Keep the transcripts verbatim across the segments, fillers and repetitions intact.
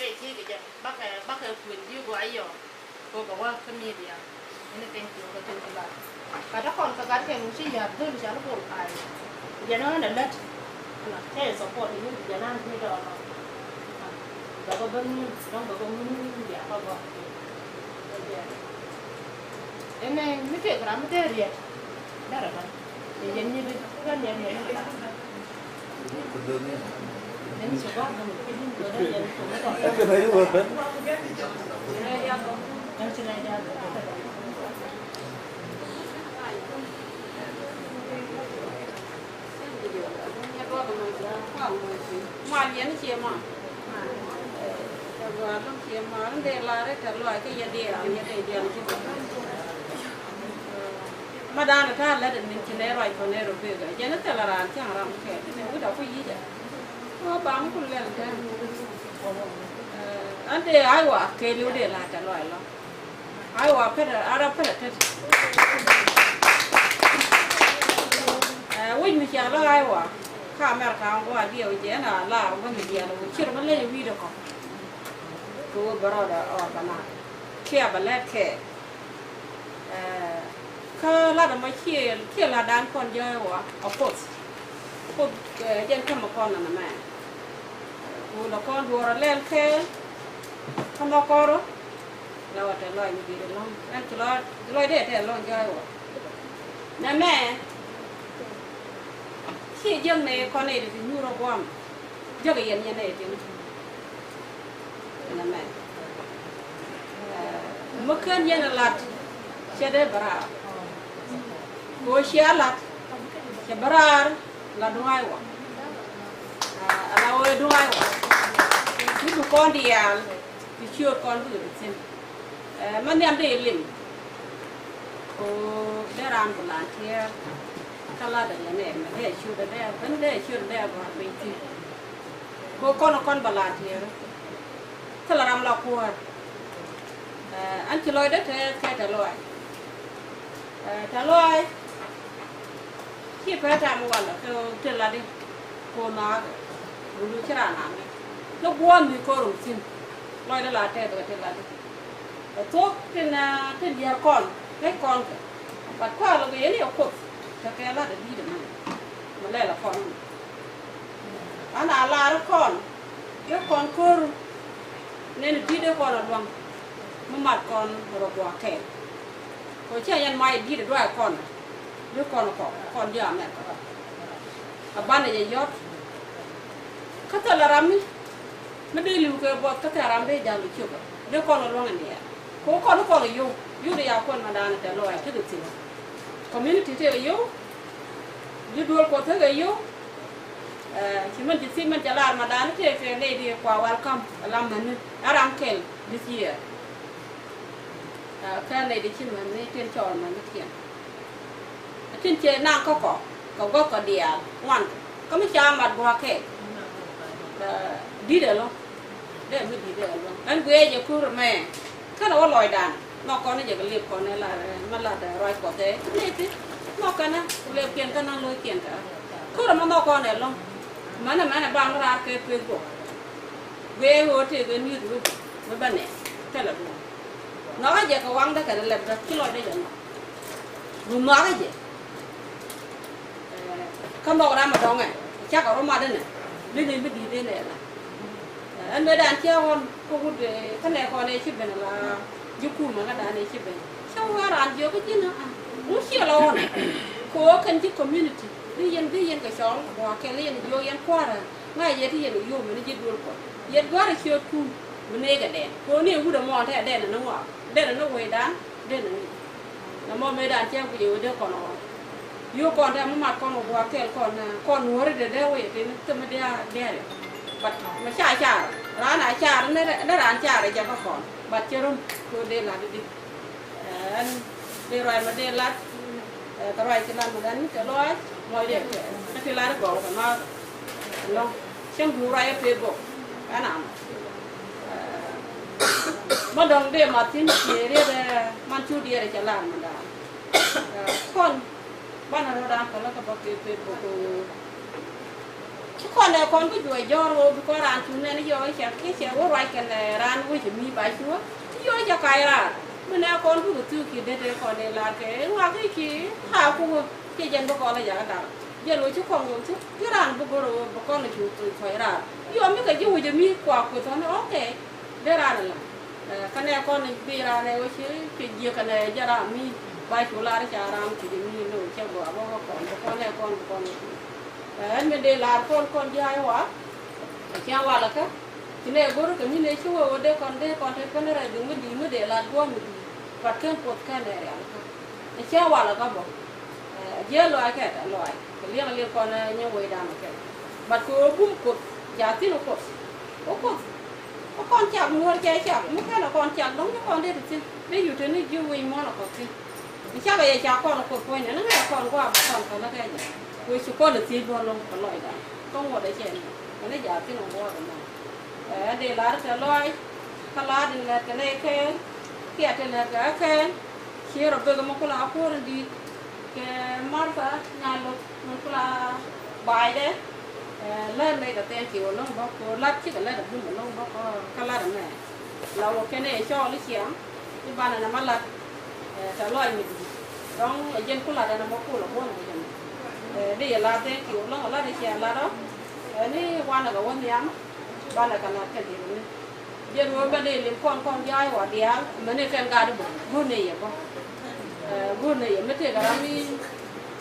Rɛy ji̱ kɛ jɛ bakɛ bakɛ kuën ji̱ gɔaa yɔ. Ko kɛ wä kä media. Anything to kɛ tëë kɛ la. Ka dä kɔn kɛ gat kɛ ŋuci ya̱r dhöl ca lä bol ay. Jɛ nɔn dɛ lät. Ala kɛ support ni jɛ nan ti dɔɔnɔ. Bɛ kɛ bä ŋun dɔŋ bɛ kɛ ŋun ni ya kɛ gɔaa. Ɛnɛ mi tëë kɛ ram mi tëë riɛt. Dara ba. Yɛ yɛn ni bi ran yɛn yɛn. Ma da̱a̱n ta̱a̱ lät in ci nɛ ruac kɔn nɛ rɔ bek ɛ jɛn thil a raan cäŋ ram kɛ ti nɛ wut a ku yic ɛ. Ɣöö baŋ ku lɛl tɛn. Ɛn dee Iowa kɛɛliw dee la̱a̱t tɛ lɔc lɔ. Iowa pɛlɛ a rɔ pɛlɛ tet. Ɛ wi̱c mi cia lɔ Iowa kä America ɣän gua̱a̱r diɛw jɛ ɛn a laar wä mi diaal wä cir mi leny wi̱i̱dɛ kɔ. Kɛ wä bɛ rɔɔdɛ ɔɔr bɛ naar kiɛ bɛ lɛt kɛ. Kä lat ɛmɔ ciɛ ciɛ lat dan kɔn jɔɔc wä a Kuoth. Kuoth jɛn tämɛ kɔn nɛ mɛ. Wulɛ kɔn duɔrɔ lɛl kɛɛl. Kä mɔ kɔrɔ la wä tɛ lɔc mi bi̱i̱dɛ lɔ̱ŋ ɛn ci lɔc dee tɛ lɔ̱ŋ jɔɔc wä. Nɛ mɛ ciɛ jiäk nɛ kɔn nɛ di ti nyuur ɔ buam. Jɔkɛ yɛn yɛn ɛ tin. Ɛn ɛmɛ. Ɛ, mi ken yɛn ɛ lat cɛ dee bɛ raar. Kɛ ɣöö cia lat cɛ bɛ raar la duŋ Iowa. Ɛ, ala ɣöö duŋ Iowa. Mi du kɔn diaal ti ciööt kɔn bikɛ bi thi̱n. Ɛ, ma nhiam dee lim. Ko dee raan volunteer. Kä lat dee yɛn ɛ mɛ dee ciööt dee ben dee ciööt dee gɔ̱r piny thi̱n. Ko kɔn kɔn volunteer. Thilɛ ram la kuäär. Ɛ, an ci lɔcdä te kɛ tɛ lɔc. Ɛ, tɛ lɔc. Ci pɛ tam walɛ kɛ te lat di. Ko naak. Wulu ci raan naak ni. Ni guɔ̱ɔ̱n mi ko̱r rum thi̱n. Lɔcdä la tɛth kɛ te lat di. Ɛ thuɔ̱k tin, ɛ, tin diaal kɔn, ŋäc kɔn kɛ. But kɔn lɔ kɛ yɛn i̱ ɛ Kuoth, tekɛ lat ɛ di̱i̱t ɛmɛ. Mi lɛl ɛ kɔn. An a lar kɔn, i̱ kɔn ko̱r, nɛn di̱i̱t ɛ kɔn ɛ luaŋ. Mi mat kɔn rɔ gua̱a̱ kɛɛl. Kɛ cɛ yɛn mac di̱i̱t ɛ duac kɔn. Bi kɔn kɔ, kɔn ji̱ America. A banɛ jɛ yɔt. Kä thilɛ ram mi, mi dee li̱w kɛ buɔth kä thilɛ ram dee ja̱l kɛ ciök. Dee kɔn kɛ luäŋ in diɛɛr. Kɛ kɔn kɔn kɛ yio̱w. Yio̱w dee ya kuɔn ma daanɛ tɛ lɔɔy tekɛ thi̱n. Community tekɛ yio̱w. Ji̱ duel kuɔth tekɛ yio̱w. Ɛ, ci mɛn ci thi̱n mɛn cɛ lar ma daanɛ tekɛ nɛy di kua welcome. Ɛ lam mäni. Ɛ ram kɛl this year. Ɛ, kä nɛy di ci mäni tin cɔɔl mäni kiɛn. Tin cɛ naŋ kä kɔ kɛ guɔ̱k kɔ diaal ŋuan kä mi ca mat gua̱a̱kɛ. Ɛ, di̱t ɛlɔ̱ŋ. Dee mi di̱t ɛlɔ̱ŋ ɛn guiɛ jɛ kur mɛ. Kɛnɛ wä lɔcdan nɔk kɔn jɛ kɛ lip kɔn ɛ la mɛ la dee ruac kɔth ɛ lip ti nɔk kɛnɛ ku lip kiɛn kä naŋ lo̱c kiɛn kä. Kur ɛmɛ nɔk kɔn ɛlɔ̱ŋ. Mɛnɛ mɛnɛ bam raar kɛ Facebook. Guiɛ ɣöö tëëk ɛ ni̱i̱t wä bi wä bä nɛ thilɛ duɔ̱ɔ̱ŋ. Nhɔakä jɛ kɛ waŋdä kɛnɛ lɛpdä ci lɔcdä jɛ nhɔk. Rum nhɔakä jɛ. Ɛ, kä nhɔk ram ɛ dɔŋɛ cakɛ rɔ mat inɛ. Bi ni mi di̱i̱t inɛ la. Ɛ, ɛn mëë dan ciɛ ɣɔn kä wut, ɛ, kä nɛ kɔn ɛ ci ben la ji̱ kumɛ kä dan ɛ ci ben. Cä wä raan jiɔk kä ji̱n a. Ŋu ciɛ la ɣɔn. Kɛ ɣöö kɛn ji̱ community. Bi yɛn, bi yɛn kɛ cɔl. Wa kɛl yɛn jiɔk yɛn kua̱rä. Ŋa̱c yɛ ti yɛn kɛ yom ni ji̱ duel kɔn. Yɛn gua̱rä ciöötkun. Bi nɛɛkɛ dɛn. Kɛ ɣöö ni wut ɛmɔ tɛ dɛn ni ŋɔak. Dɛn ni wecdan. Dee ni wi̱i̱. Nɛ mɔ mëë dan cɛ wi̱i̱ wee dee kɔn ɔ. Yio̱w kɔn tɛ mi mat kɔn wä gua̱a̱k kɛɛl kɔn, ɛ, kɔn nuɔ̱ri dee dee wee tini thimɛ dee a dee a riɛk. But mɛ ca car. Raan a car ni rɛ-, ni raan car jɛ kä kɔn. But cɛ run kɛ dee lat di. Ɛ, ɛn dee ruac mɛ dee lat. Ɛ, kɛ ruac ci lat mɛ dan ni kɛ lɔaac. Mɔc dee kɛ. Kä ti lat gɔw kɛ ma. Lɔŋ cäŋ duur ruac ɛ pee bok ɛn am. Ɛ, ma dɔŋ dee ma thi̱n ciëë riet ɛ man cu diɛɛr ɛ cɛ lar ma daam. Ɛ, kɔn banɛ rɔ daam kɔn lä kä bä pee pee bok. Kɔn ɛ kɔn bi juɔc jɔ̱ɔ̱r ɣöö bi kɔn raan cuŋ nɛn yɔɔ cɛ kiɛ cɛ wä ruac kɛn ɛ raan wec ɛ mi ba cuɔ. Ti yɔɔ cɛ kac raar. Mi nɛ kɔn bi kɛ thuk kiɛ det ɛ kɔn ɛ lar kɛ ɛ ŋuak i̱ ci kaa ku wä. Kiɛ jɛn bi kɔn ɛ jakä da̱r. Jɛn wä ci kɔn wä ci ti raan bi go̱r ɛ wä bi kɔn ɛ cu thuc kɔc raar. Yɔɔ mi kɛ ji̱ wec ɛ mi kua kueth ɣän ɛ okay. Dee raan ɛ la̱t. Ɛ, kä nɛ kɔn bi raan ɛ wä ci, ci jiäk kɛn ɛ jɛ ram mi ba cu lar ca ram ci jɛ mi lo̱w cɛ gɔaa bä kä kɔn bä kɔn ɛ kɔn bä kɔn ɛ. Ɛ, ɛn mi dee lar kɔn kɔn ji̱ ay wa. Ɛ cɛ wal kä. Ci nɛ go̱r kɛ mi nɛ ci wä wä dee kɔn dee kɔn te pɛn rɛ bi mi di mi dee lar guɔ mi di. Pat kɛn puɔth kɛn ɛ rial kä. Ɛ cɛ wal kä bä. Ɛ, jiɛ lɔaac kɛ tɛ lɔaac. Kɛ liɛŋ liɛŋ kɔn, ɛ, nyɛ wecdan kɛ. But kɛ ɣöö bum Kuoth, ca thi̱n Kuoth. Kä Kuoth. Kä kɔn cak nuɔ̱ɔ̱r cɛ cak. Mi kɛn ɛ kɔn cak dɔ̱ŋ ni kɔn dee ti thi̱n. Dee yut te ni ji̱ wec muɔ̱ɔ̱n ɛ kɔn thi̱n. Ni cakɛ yɛ ca kɔn Kuoth puɔ̱nydɛ ni ŋäc ɛ kɔn gua̱a̱p ɛ kɔn kɛ lä kɛ jɛ. Wec ci kɔn ɛ thiec duɔ̱ɔ̱r lo̱ŋ kɛ lɔcdan. Kä ŋuɔ̱t ɛ cɛ ni. Kɛ ni ca thi̱n ɛ gua̱a̱p ɛ mɔ. Ɛ, dee lar kɛ lɔc, kä lar in lɛt kɛ nɛy kɛɛl, kiɛ ti lɛt kɛ kɛɛl, ciɛ rɔ bek mɛ kula kuɔr in di̱i̱t, kɛ Martha Nyalok, mɛ kula baydɛ, ɛ, lɛt nɛy kɛ thank you lo̱ŋ bä, kɛ lat cikɛ lɛt a bum lo̱ŋ bä, kä lat mɛ. La wä kɛn ɛ cɔɔl i̱ ciaŋ, i̱ banɛ nɛ ma lat, ɛ, tɛ lɔc mi di̱i̱t. Dɔ̱ŋ ɛ jɛn kula dɛn a mɛ kula buɔ̱n kɛ jɛn. Ɛ, di yɛ lat thank you lo̱ŋ a lat i̱ ciaŋ lat ɔ, ɛ, ni wanɛ kɛ wä nhiam. Banɛ kɛ lat kɛ li̱em ni. Jɛn ɣöö bä dee lim kɔn kɔn ja̱a̱c wa diaal, mɛn i̱ kɛn gat i̱ bä, go̱o̱r ni yɛ bä. Ɛ, go̱o̱r ni yɛ, mi tëëkɛ ram mi,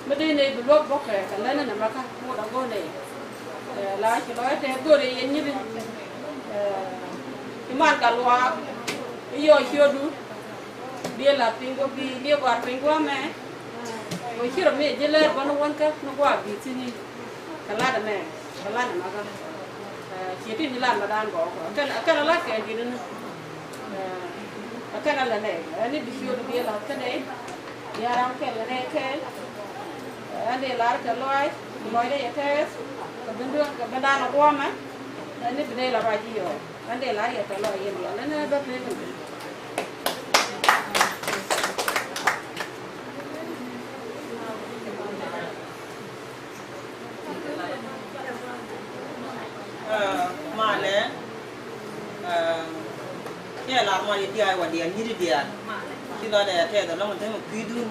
mi dee nɛy bi luäk bä kɛ, kɛ lät ni nɛmɛ kä, ŋot a go̱o̱r ni yɛ. Ɛ, la ci lɔc tɛth go̱o̱r yɛ nyithi. Ɛ, ci man kɛ luaak, i̱ yɔɔc ciötdu, bi lath piny guɔ, bi, bi gɔ̱a̱r piny guɔ mɛ. Ɣöö ci rɔ mi ji̱ lɛɛr bä ni wänkä, ni gua̱a̱r bi thi̱n i̱. Kɛ lat ɛmɛ, kɛ lat ɛmɛ kä. Ɛ, ci ti ni lat ma dan gɔɔ kɔ. Kɛn, kɛn a lat kɛ di̱t ni. Ɛ, kɛn a lɛ nɛ. Ɛ, ni bi ciöt bi la kɛn ɛ. Bia ram kɛn lɛ nɛ kɛn. Ɛ, ni lar kɛ lɔc, lɔc dee yɛ tɛth. Kɛ bin duɔ̱n, kɛ bin dan a guɔmɛ. Ɛ, ni bi dee la ruac i̱ yɔɔ. Ɣän dee lar yɛ tɔ lɔ yɛn diaal, ɣän ɛ bä pek ni. Ɛ, malɛ, ɛ, cɛ lar mal i̱ diaal wa diaal, nyi̱t i̱ diaal. Ci lɔcdɛ tɛth ɛlɔ̱ŋ in te mi kui̱dun.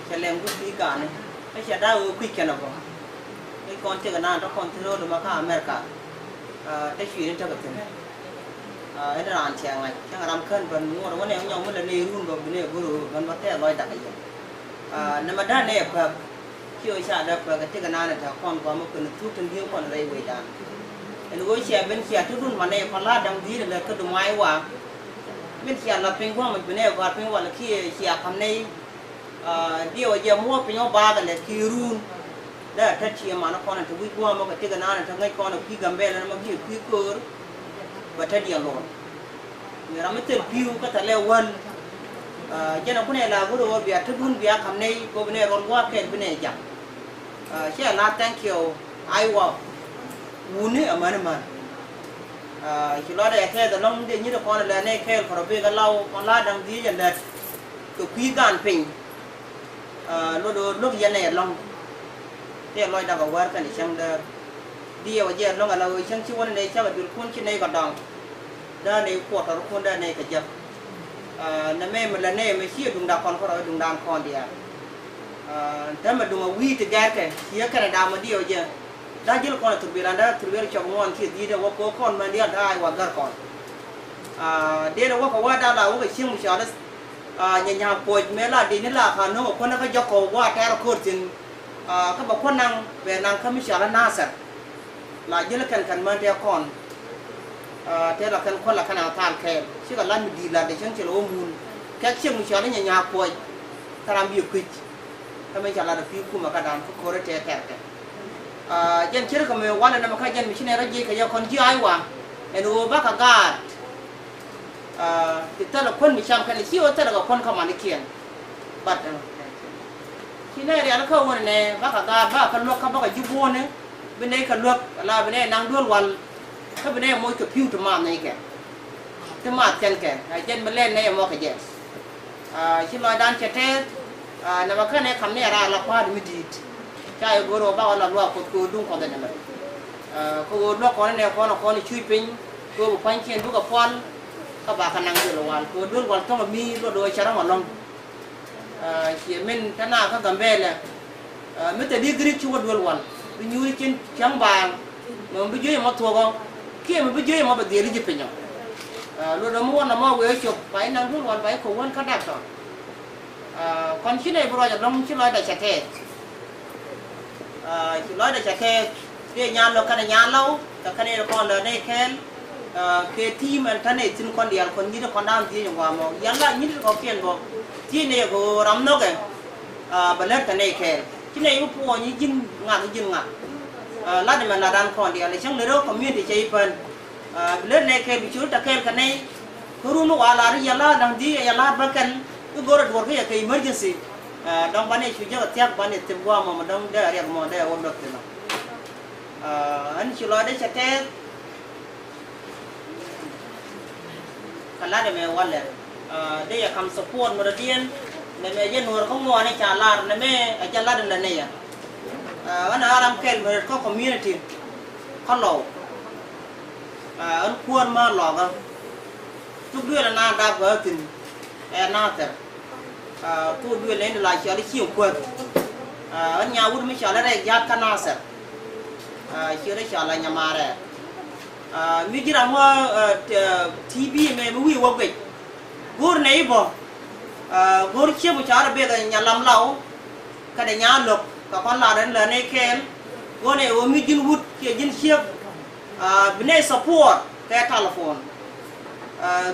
Cɛ lɛŋdu kui̱ gaani. Kä cɛ da̱a̱ ɣöö kui̱ kɛn ɛ bä. I̱ kɔn tëk ɛnan tɔ kɔn thi̱n ro̱o̱l ɛmɛ kä America. Ɛ, te cui̱n in tekɛ thi̱n. Ɛ, ɛn raan cɛ ŋa̱c, cäŋ ram kän bän ŋuɔ̱t wä nɛ nyɔk mi lɛ nɛy run bä bi nɛy go̱r ɣöö bän bä tɛɛk lɔcdä kɛ yɛn. Ɛ, nɛmɛ da̱a̱n nɛy ɛ päk. Ci ɣöö ca dee päk ɛ tëk ɛnan ɛ te kɔn gɔam mi kön thuk tin di̱eŋ kɔn rɛy wecdan. Ɛn ɣöö cia ben cia te run ma nɛy kɔn la da̱ŋ dhi̱i̱t ɛ lät kä dum ay wa. Min cia lath piny gua̱a̱m mi bi nɛy gɔ̱a̱r piny wal kiɛ cia ka̱m nɛy. Aa, diɛw a jɛ muɔ̱ɔ̱p piny ɔ baak a lɛ kiɛ ruun. Dee a tat ciɛ man kɔn a te wi̱c gua̱a̱m ɔ kɛ tëk a naan a te ŋäc kɔn a kui̱ Gambɛla ni ma kiɛ kui̱ köör. Bɛ tat diɛn luɔr. Mi ram mi thil pi̱w kä thilɛ wäl. Aa, jɛn a kunɛ la go̱r ɣöö bia tetdun bia ka̱m nɛy kɛ ɣöö bi nɛy ruɔl gua̱a̱k kɛl bi nɛy jam. Aa, ciɛ la thank you. Iowa wuni amäni män. Aa, ci lɔcdɛ yɛ kɛɛth ɛlɔ̱ŋ dee nyi̱t kɔn ɛ lɛt nɛy kɛɛl kɛ rɔ bek ɛ law kɔn la da̱ŋ dhiec ɛ lät kɛ kui̱ gan piny. Aa, luɔt ɣöö luäk yɛn nɛy ɛlɔ̱ŋ. Tëë lɔcdä kɛ wäär kɛn cäŋ däär. Diɛw ɛ jɛ ɛlɔ̱ŋ ɛ la ɣöö cäŋ ci wä ni nɛy cäk ɛ duëlkun ci nɛy kɛ dɔŋ. Däär nɛy kuɔt tɔrkun däär nɛy kɛ jäk. Aa, nɛmɛ mi lät nɛy ɛmɛ ci ɛ duŋda kɔn kärɔ̱ ɛ duŋdan kɔn diaal. Aa, täämɛ duŋ ɛ wi̱i̱ ti gɛ̈rkɛ ci ɛ kɛnɛ da̱a̱m ɛ diɛw ɛ jɛ. Da̱a̱ ji̱l kɔn a thurbil an da̱a̱ thurbil cɔk ŋuɔ̱ɔ̱n kiɛ dhi̱i̱t ɛ wä ko̱o̱k kɔn mɛn diaal da̱a̱ a i̱ wa gär kɔn. Aa, dee lɛ wä kɛ wä da̱a̱ la wä kɛ cieŋ mi cɔal i̱, aa, nyɛ nya̱a̱k puɔc mëë la di̱t ni la ka̱n no̱o̱ŋ ɛ kuäär ni kä jɔk kɔw gua̱a̱r tɛ̈r ɛ ko̱r thi̱n. Aa, kä bɛ kuäär naŋ bɛ naŋ kä mi cɔal i̱ Nathɛr. La ji̱l kɛn kɛn män tëë kɔn. Aa, tëë la kɛn kuäär la kɛn a thal kɛɛl cikɛ lat mi di̱i̱t lat dee cäŋ ci lɛ wä mun. Kɛk cieŋ mi cɔal i̱ nyɛ nya̱a̱k puɔc. Kä ram bi ɛ kui̱c. Kä min ca lat ɛ pi̱i̱ kumɛ kä da̱a̱n kä ko̱r i̱ tëë kɛr kɛ. Aa, jɛn ce̱tkɛ mi walɛ nɛmɛ kä jɛn mi ci nɛy rɔ jiɛc kɛ jɛ kɔn ji̱ Iowa. Ɛn ɣöö bakɛ gaat. Aa, ti thilɛ kuän mi cam kɛn ci ɣöö thilɛ kɛ kuän kä manikiɛn. But, aa, ci nɛy rial kä ɣöö nɛ bakɛ gaat bakɛ luäk kä bakɛ ji̱ buɔ̱ɔ̱ni. Bi nɛy kɛ luäk ala bi nɛy naŋ duel wal. Kä bi nɛy moc kɛ pi̱w ti maath nɛy kɛ. Ti maath kɛn kɛ a jɛn mi lɛl nɛy ɛmɔ kɛ jɛ. Aa, ci lɔcdan cɛ tɛth. Aa, nɛmɛ kɛnɛ ka̱m ni ɛ raar la kua̱a̱r mi di̱i̱t. Ca yɛ go̱r ɣöö bakɔ la luaak Kuɔth kɛ ɣöö duŋ Kuɔth ɛ nɛmɛ. Kä ɣöö luäk kɔn inɛ kɔn ɛ kɔn i̱ cuc piny, kä ɣöö bi pua̱nykiɛn bikɛ pual, kä ba kɛ naŋ duël wal, kɛ ɣöö duël wal thɔ̱ŋ ɛ mi luɔt ɣöö cɛ rɔ̱ŋ ɛlɔ̱ŋ. Ciɛ min te na kä Gambɛlɛ, mi te di̱ Greek cukɛ duël wal, bi nyuuri cin cäŋ baaŋ, mɛ mi bi jiöc ɛmɔ thuɔ̱kɔ, kiɛ mi bi jiöc ɛmɔ bɛ dhiel i̱ ji̱ pinyɔ. Luɔt ɣöö mi wä nɔmɔ wëë cop, ba i̱ naŋ duël wal, ba i̱ kɛ wän kä daktɔr. Kɔn ci nɛy bi ruac ɛlɔ̱ŋ ci lɔcdɛ cɛ tɛɛth. Ci lɔcdɛ cɛ tɛɛth, dee nyan lo̱k kɛnɛ nyan law, kɛ kɛnɛ kɔn lät nɛy kɛɛl, kɛ ti̱i̱m ɛn tɛn nɛy thi̱n kɔn diaal kɔn nyi̱t kɔn da̱a̱n dhieec in guamɔ. Yɛn la nyi̱t kɔ̱kiɛn bä, thiec nɛy kɛ ɣöö ram nhɔkɛ, bɛ lät kɛ nɛy kɛɛl. Ci nɛy bi puɔ̱ny i̱ ji̱n ŋa̱th i̱ ji̱n ŋa̱th. Lat ɛmɛ latdan kɔn diaal, cäŋ lät ɣä community cɛ i̱ pän. Bi lät nɛy kɛɛl, bi ciöt tɛ kɛɛl kɛ nɛy. Kä run mi wa lar i̱ yɛ la̱a̱t da̱ŋ dhiec, yɛ la̱a̱t bä kɛl, i̱ go̱rɛ duɔ̱ɔ̱r kä yɛ kɛ emergency. Dɔ̱ŋ banɛ cu jek a thia̱k, banɛ thim gua̱a̱mɔ, mɛ dɔ̱ŋ dee a riɛk mɔ dee a wä luäk thi̱n ɔ. Ɣän ci lɔcdɛ cɛ tɛɛth. Kɛ lat ɛmɛ walɛ, dee yɛ kam support mi dɔ̱diɛn. Nɛmɛ jɛ nuɔr kä ŋuɔni ca lar, nɛmɛ a jɛ lat in lɛ nɛy ɛ. Ɣän a ram kɛl mi rɛt kä community kä Lɔw. Ɣän kuäär mä Lɔkä. Thuk duël ɛn a dap ɣä thi̱n ɛ Nathɛr. Thuk duël ɛn la cɔal i̱ Cieŋ Kuäär. Ɣän nya wut mi cɔal i̱ Rɛy Ja̱a̱t kä Nathɛr. Ciöt i̱ cɔal a Nyamaarɛ. Mi ji̱ ram wä T B mɛ mi wi̱i̱ wä guic. Go̱o̱r nɛy i̱ bä. Go̱o̱r ciek mi cɔal i̱ Bek ɛ Nyalam Law. Kä dee nya lo̱k kɛ kɔn lar ɛn lät nɛy kɛɛl. Go̱o̱r nɛy ɣöö mi ji̱n wut kiɛ ji̱n ciek. Bi nɛy support kɛ telephone.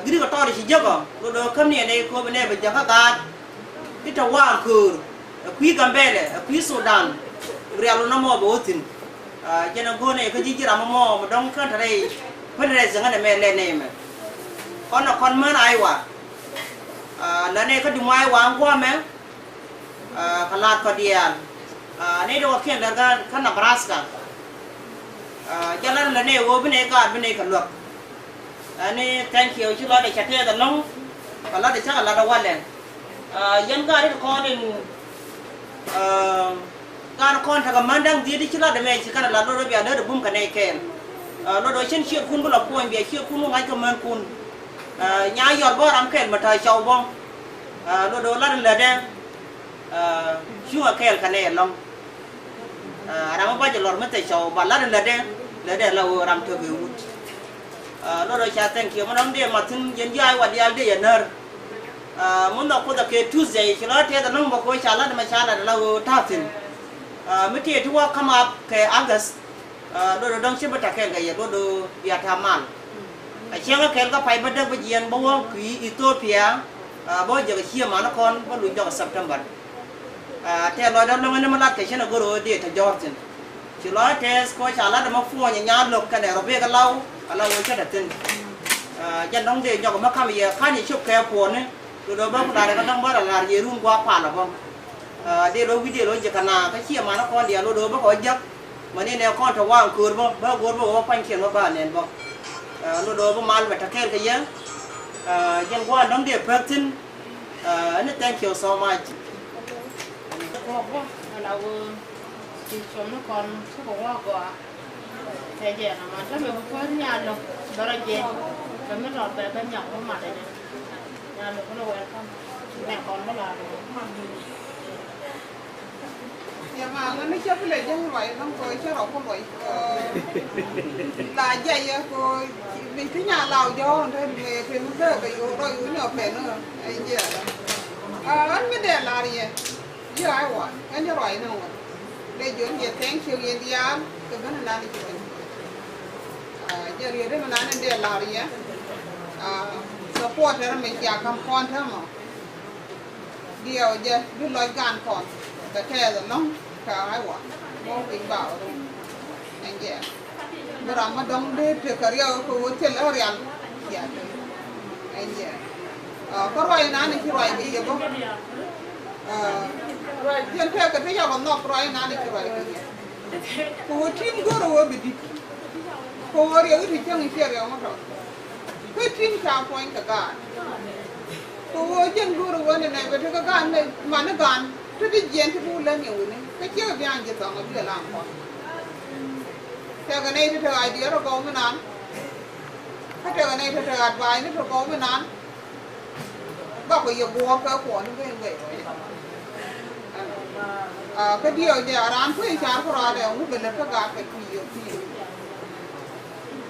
Girikä tɔɔt ci jäkä, lot ɣöö käm ni ɛn ɛ ko̱o̱p ɛn ɛ bɛ jäkä gaat. Ti te waŋ köör ɛ kui̱ Gambɛlɛ, ɛ kui̱ Sudan. Rial wä nɔmɔ bɛ wä thi̱n. Jɛn ɛ go̱o̱r nɛy kä ji̱ ji̱ ram ɛmɔ mi dɔ̱ŋ kän te rɛy. Pän rɛy zɛŋä nɛmɛ lɛ nɛy mɛ. Kɔn ɛ kɔn män Iowa. Lät nɛy kä Des Moines, Iowa ɛn gua̱a̱mɛ. Kɛ la̱t kɔ diaal. Ni dee wä kiɛn lät kä Nebraska. Jɛ lat lät nɛy ɣöö bi nɛy gaat bi nɛy kɛ luäk. Ni thank you, ci lɔcdɛ cɛ tɛɛth ɛlɔ̱ŋ. Kɛ latdɛ cä kɛ lat ɛ walɛ. Yɛn gaat ri kɔn in, gaat kɔn tekɛ män da̱ŋ dhiec, ci latdɛ mɛ ci kɛn ɛ lat, lot ɣöö bia lät ɛ bum kɛ nɛy kɛɛl. Lot ɣöö cin ciëtkun bi lɔ puɔ̱ny, bia ciëtkun bi ŋa̱c kä mänkun. Nya yɔr bä ram kɛl mi ta̱a̱ cɔw bä. Lot ɣöö lat in lätdɛ. Cuŋ a kɛɛl kɛ nɛy ɛlɔ̱ŋ. Ram mi bä jɛ lɔr mi thil cɔw ba lat in lätdɛ, lätdɛ la ɣöö ram tek ɛ wut. Lot ɣöö ca thank you mi dɔ̱ŋ dee mat thi̱n, yɛn ji̱ Iowa diaal dee yɛ när. Mi nhɔk Kuoth ɛ kɛ Tuesday ci lɔc tɛth ɛlɔ̱ŋ bä kɛ ɣöö ca lat ɛmɛ ca lat ala ɣöö ta̱a̱ thi̱n. Mi tëë ti wä come up kɛ August. Lot ɣöö dɔ̱ŋ ci bä ta̱ kɛɛl kɛ yɛ, lot ɣöö bia ta̱a̱ mal. A cieŋä kɛɛl kä pay bädäk bä jiɛn bä wä kui̱ Ethiopia. Bä wä jɛ kɛ cië man kɔn bä luny jɔk September. Tɛth lɔcdä lo̱ŋ ɛn mi lat kɛ cin a go̱r ɣöö dee te jɔ̱ɔ̱r thi̱n. Ci lɔc tɛth kɔ ca lat ɛmɔ puɔ̱ny ɛ nya lo̱k kɛnɛ rɔ bek ɛ law, ɛ law ɣöö cä te thi̱n. Jɛn dɔ̱ŋ dee nyɔk ɛmɛ ka̱m yɛ ka̱n yɛ cop kɛ puɔ̱ni. Lot ɣöö bä ku lar ɛ kä dɔ̱ŋ bä rɔ lar yɛ run gua̱a̱k pal ɛ bä. Dee rɔ wi̱c dee rɔ jɛ kɛ na kä ciɛ man kɔn diaal, lot ɣöö bä kɔ jäk. Mäni nɛ kɔn te waŋ köör bä, bä go̱o̱r bä wä kuanykiɛn bä ba nɛn bä. Lot ɣöö bä mal bɛ te kɛɛl kɛ yɛ. Jɛn gua̱a̱n dɔ̱ŋ dee pek thi̱n. Ni thank you so much. Kɔk bä ala wä ti cuɔm ni kɔn cukɛ wä gɔaa. Tɛ jɛ na man tämɛ bi kuäär nya lo̱k bä rɔ jɛ. Bɛ mi tɔt bɛ bä nyak wä mat ɛ jɛ. Nya lo̱k ni welcome. Nɛ kɔn bä la lo̱k. Yɛ ma ŋäni cä bi lɛ jäŋ ruac ɛlɔ̱ŋ kɛ cä rɔ ku luɔc. La jɛ yɛ kɛ mi ti nya law jɔ̱ɔ̱n te mi kɛ mi bee kɛ yo̱o̱ rɔ yo̱o̱ nyɔ pɛn ɣä ɛn jiɛ. Ɣän mi dee lar yɛ jiɛ ay wa ɛn jɛ ruac ni ɣä. Dee jiɔn yɛ thank you yɛn diaal kɛ ben nan ci ruac. Jɛ riet ni nan in dee lar yɛ. Support tɛrɛ mi cia kam kɔn tɛmɔ. Diɛw jɛ bi lɔc gan kɔn kɛ tɛɛth ɛlɔ̱ŋ kɛ ay wa. Bä wi̱c ba ru ɛn jɛ. Bi ram ma dɔ̱ŋ dee tekɛ riɛw kɛ ɣöö thilɛ rial. Cia te ɛn jɛ. Kä ruac nani ci ruac kɛ yɛ bä. Ruac jɛn tekɛ ti yɔk ɛ nhɔk ruac nani ci ruac kɛ yɛ. Kɛ ɣöö tim go̱rɛ ɣöö bi di̱t. Kɛ ɣöö riɛw i̱ ti cäŋ i̱ ciɛ riɛw ŋä tɔ̱. Kä tim ca puɔ̱ny kɛ gaat. Kɛ ɣöö jɛn go̱o̱rä ɣöö nɛnɛ bɛ tekɛ gaat nɛ mani gaan te ti jiɛn ti bi wä lät ni wuni kä ciek biaŋ ji̱ thɔŋ a bi ɛ laŋ kɔn. Tekɛ nɛy ti tekɛ idea rɔ gɔw mi naan. Kä tekɛ nɛy ti tekɛ advice ni ti gɔw mi naan. Bakɔ yɛ guɔ̱ɔ̱r kɛ kuɔn ni ben wee. Kä diɛw jɛ a raan kui̱ car ku raan ɛ ŋu bɛ lät kä gaat kɛ kui̱ yɛ kui̱.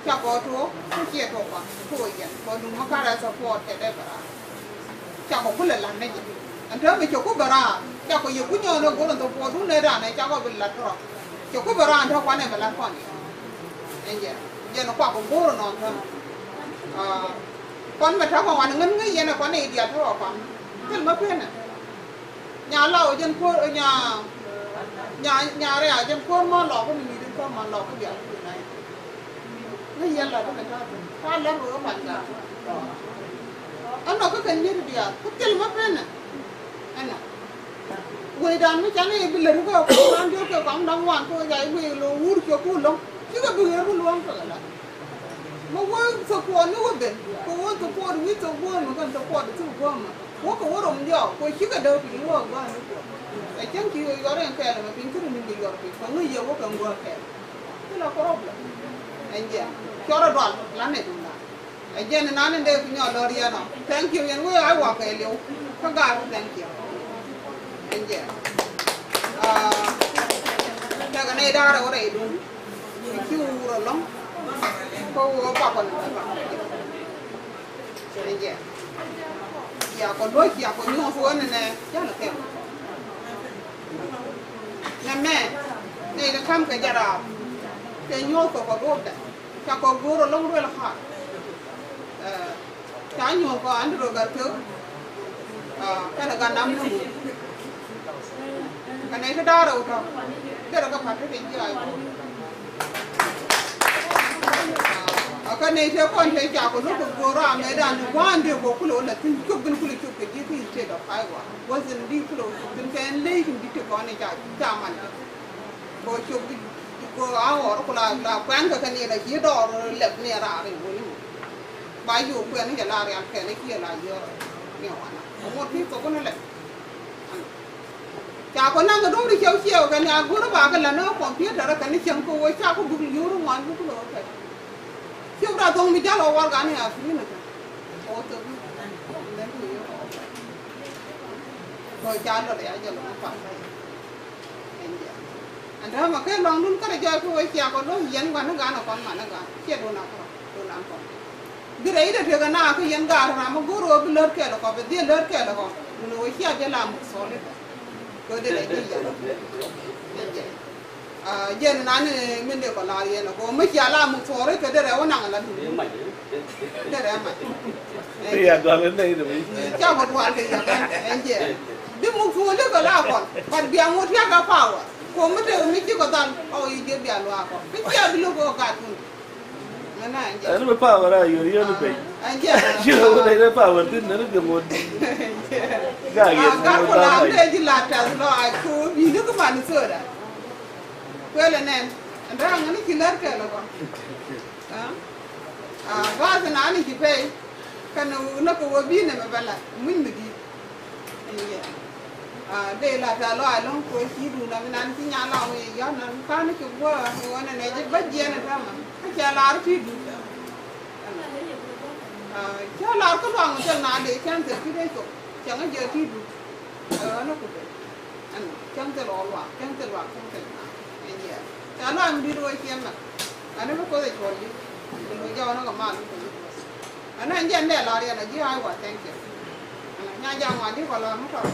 Cakɔ tuɔɔk kä ciɛ tuɔɔk kɔn tuɔɔk yɛn kɔ duŋ mi karɛ support kɛ dee bɛ raan. Cakɔ kulɛ la̱t ni jɛ. Ɛn täämɛ cɛ ku bɛ raar. Cakɔ yɛ ku nyɔɔn ɛ go̱r ɛn thok puɔ̱ɔ̱dun ɛ da̱a̱n ɛ cakɔ bi la̱t kärɔ̱. Cɛ ku bɛ raar ɛn täämɛ kuanɛ bɛ la̱t kɔn yɛ. Ɛn jɛ jɛn kuak kɛ go̱r ɛnɔn täämɛ. Kuan mɛ täämɛ wan ŋän ŋäc yɛn ɛ kuanɛ i̱ diaal täämɛ kuan. Thil mä penɛ. Nya Lɔw jɛn kuäär nya nya nya Rɛy jɛn kuäär ma Lɔw kä ni mi din kuäär ma Lɔw kä bia ku na. Ni yɛn la dukɛ ta ta la ru ma ga. Ɛnɔ kä kɛn yet bia ku thil ma penɛ. Ɛnɔ. Wecdan mi canɛ bi lät kä ku ran diɔk kɛ kɔm da̱ŋ wan ku ja i̱ wec lo wur cuɛ ku lo̱ŋ cikɛ bi ɣer ku luɔ̱ŋ kɛ la. Mi wee thok kuɔt ni wä ben kɛ wä thok kuɔt wi̱i̱ thok guɔ̱ɔ̱n mi kɛn thok kuɔt thok guɔ̱ɔ̱n mi wä kɛ wä rom diɔɔk kɛ cikɛ däk piny wä gua̱a̱n ni kuɔt. Ɛ cäŋ ci wä yuɔr in kɛɛl ɛmɛ piny kä ri ni̱n kɛ yuɔr piny kɛ ŋäc yɛ wä kɛ ŋuäk kɛɛl. Thilɛ problem. Ɛn jɛ cɔrɛ dual la nɛ duŋ la. Ɛ jɛn inan in dee ku nyɔk lɔr yɛn ɔ. Thank you yɛn wee a wak kɛ liw. Kä gaat thank you. Ɛn jɛ. Tekɛ nɛy da̱rɛ wä rɛy duŋ. Ci wur ɛlɔ̱ŋ. Kä wä bakɔ ni bakɔ ni jɛ. Ɛn jɛ. Cia kɔ luɔc cia kɔ nyuɔth wä ni nɛ jalɛ kɛm. Nɛ mɛ nɛy ti ka̱m kɛ jɛ raar. Kɛ nyuɔth kɔ kɔ duɔ̱ɔ̱pdɛ. Ca kɔ go̱o̱r ɛlɔ̱ŋ duel haar. Ca nyuɔ̱th kɔ Andrew Gatkeek. Kɛnɛ gat nam ni wur. Kɛ nɛy ti da̱a̱r rɛw tɔ̱ derɛ kɛ pa̱t ti jiac. Kä nɛy ti kɔn ti ca kɔ lo̱k kɛ go̱o̱r ram ɛ dan ti gua̱a̱n dee kɔ kulɛ wä la thi̱n cop bin kulɛ cop kɛ ji̱ ki state of Iowa. Wasn't di kulɛ wä cop thi̱n kɛ ɛn ley tin di ti kɔn i̱ ca ca man. Kɛ cop kɛ a ɣɔr ku la la kuɛn kɛ kɛ ni la ci dɔɔr lɛp ni raar in wuni. Ba yo̱o̱ kuɛn ni jɛ la rial kɛn ni ci la yɔr ni wana. Ŋot ti thok ni lɛp. Ca kɔ naŋ kɛ do̱r i̱ cɛw ciɛw kɛ ni a go̱r ba kɛ la ni kɔmpiutar kɛ ni cäŋ kɛ wee ca kɔ buk yo̱r ŋuan buk lo̱r kɛ. Ciɛw da thoŋ mi jal ɔ war gan ni a fi ni kɛ. Ɔ thok ni. Kɔ ca lɔ ya jɛ lɔ pa. Ɛn täämɛ kɛ luaŋdun kärɛ jɔɔc kä wee cia kɔ lo̱c yɛn gua̱n ni gan ɛ kɔn man ni gan ciɛ duun a kärɔ duun a kɔn. Bi rɛy dee tekɛ na kä yɛn gaat ram mi go̱o̱r ɣöö bi lät kɛɛl ɛ kɔ bi dhiee lät kɛɛl ɛ kɔ. Duun ɛ wee cia bi la muk thɔɔl i̱ kɛ kɛ dee rɛy dee yɛn. Ɛn jɛ. Jɛn inan min dee kɔ lar yɛn ɛ kɔ mi cia la muk thɔɔl i̱ kɛ dee rɛy wä naŋ ɛ la duun. Dee rɛy mac. Ɛ ya dual ɛ nɛy dee mi. Ca kɔ dual kɛ yɛ kɛn ɛn jɛ. Bi muk thuɔ̱ɔ̱li kɛ la kɔn. But bia ŋot tiak kɛ power. Kɔ mi te mi ci kɔ dhal ɔ yi jɛ bia luaak kɔ. Bi cia bi lo̱k kɛ gat kun. Ŋäna ɛn jɛ. Ɛn bi power a yör yön piny. Ɛn jɛ. Ci kɔ wä nɛy dee power thin nɛn bi ŋot. Gaa yɛn gat kɔ la mi te ji̱ la tɛth lɔ a kɔ bi ni kɛ man soda. Kuɛlɛ nɛn. Ɛn daa ŋäni ci lär kɛl kɔ. Aa, aa, bath nani ci pɛy. Kɛn näk kɛ wä bi nɛmɛ bɛ lat muc mi di̱i̱t. Ɛn yɛ. Aa, dee lat a lɔ a lɔ̱ŋ kɛ wä ci duun a mi nan ci nya la wä yɛ yɔ̱n nan ka̱n ci guɔ wä nɛ nɛ ji̱ bä jiɛn ɛ täämɛ. Kä cɛ lar ti duun. Aa, cɛ lar kä luaŋ thil na dee cɛn thil ki dee cop. Cɛ ŋä jɛ ti duun. Aa, näk ku ben. Ɛn cäŋ thil ɣɔw luaak, cäŋ thil luaak, cäŋ thil luaak. Ɛn jɛ. Ca luaak mi di̱t ɣöö ciɛ mɛk. Ɛn mi koth ɛ cuɔl di̱t. Kɛ lo̱c jɔw ni kɛ mal mi koth ɛ cuɔl. Ɛn ɛn jɛ ɛn dee lar yɛn a ji̱ Iowa, thank you. Ɛn nya ja̱ ŋuan di̱t kɔ lar mi tɔr.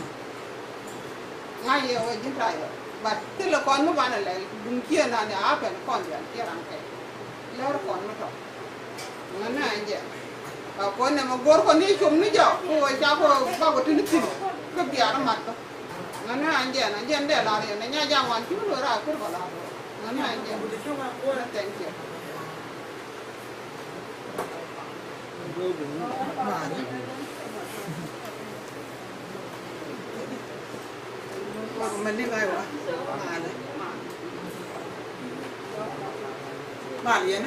Ŋa̱c yɛ wä ji̱n ta̱a̱ yɛ. But thilɛ kɔn mi banɛ lɛl duŋ ciɛ nan yɛ a pɛn kɔn diaal ciɛ ran kɛ. Lär kɔn mi tɔr. Ŋäni a jɛ. A kɔn nɛmɛ guɔ̱r kɔn ni com ni jɔk. Kɛ wee ca kɔ bak wä ti ni thi̱n. Kä biaar mat bä. Ŋäni a jɛ, a jɛ dee lar yɛn a nya ja̱ ŋuan ci mi lo̱r a kir kɔ lar. Ŋäni a jɛ. Thank you. Mal yɛn.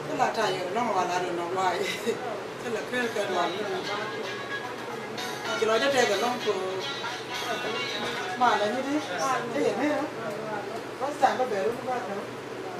Thilɛ ta̱a̱ yɛn lɔ̱ŋ wal a ri nɔk luaac. Thilɛ kɛɛl kɛ dual. Ci lɔc tɛtɛk ɛlɔ̱ŋ ko. Mal a nyi di. Ɛ yɛn ni. First time bä bɛr wun ba tɔ̱.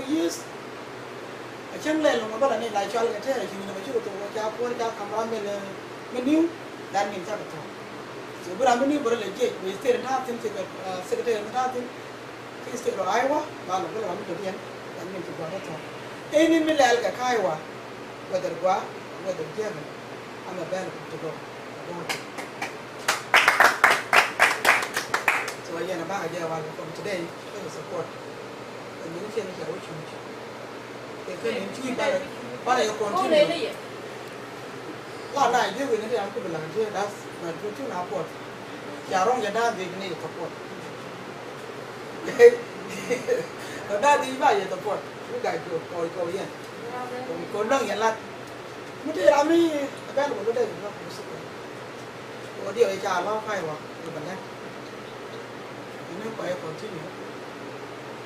four years. A cäŋ lɛl nɔmɔ bä la ni la cɔal kɛ te a ci wi̱n a bä ci kɛ thok ca puɔ̱r ca ka̱m ram mi lɛ mi niw. That mean cakɛ thɔk. So bi ram mi niw bä rɛ lɛ jiɛc bi state in ta̱a̱ thi̱n ci kɛ secretary in ta̱a̱ thi̱n. Ki state of Iowa ba lɛ bi la ram mi dɔ̱diɛn. That mean ci gua̱a̱r kä thɔk. Any mi lɛl kɛ kä Iowa, whether gua̱a̱r whether jiɛk, I'm available to go. So again, a bakɛ jɛ wal kɛ kɔn today kɛ support. Kɛ mi ni cɛ ni cɛ wä cuc. Kɛ kɛ ni cuc banɛ banɛ yɛ continue. La na jiök in ti an ku bi laŋ jiök, that's my duty na puɔt. Ca rɔŋ jɛ da̱a̱n dhieec ni yɛ support. Kɛ da̱a̱n dhieec ba yɛ support. Bi gac kɛ kɔc kɔc yɛn. Kɛ luäŋ yɛ lat. Mi ti ram mi a bɛl wä lä dee bi luäk kɛ support. Kɛ wä diɛ wä ca lɔ ka̱c wä kɛ bɛ lɛn. Ini kɔc continue.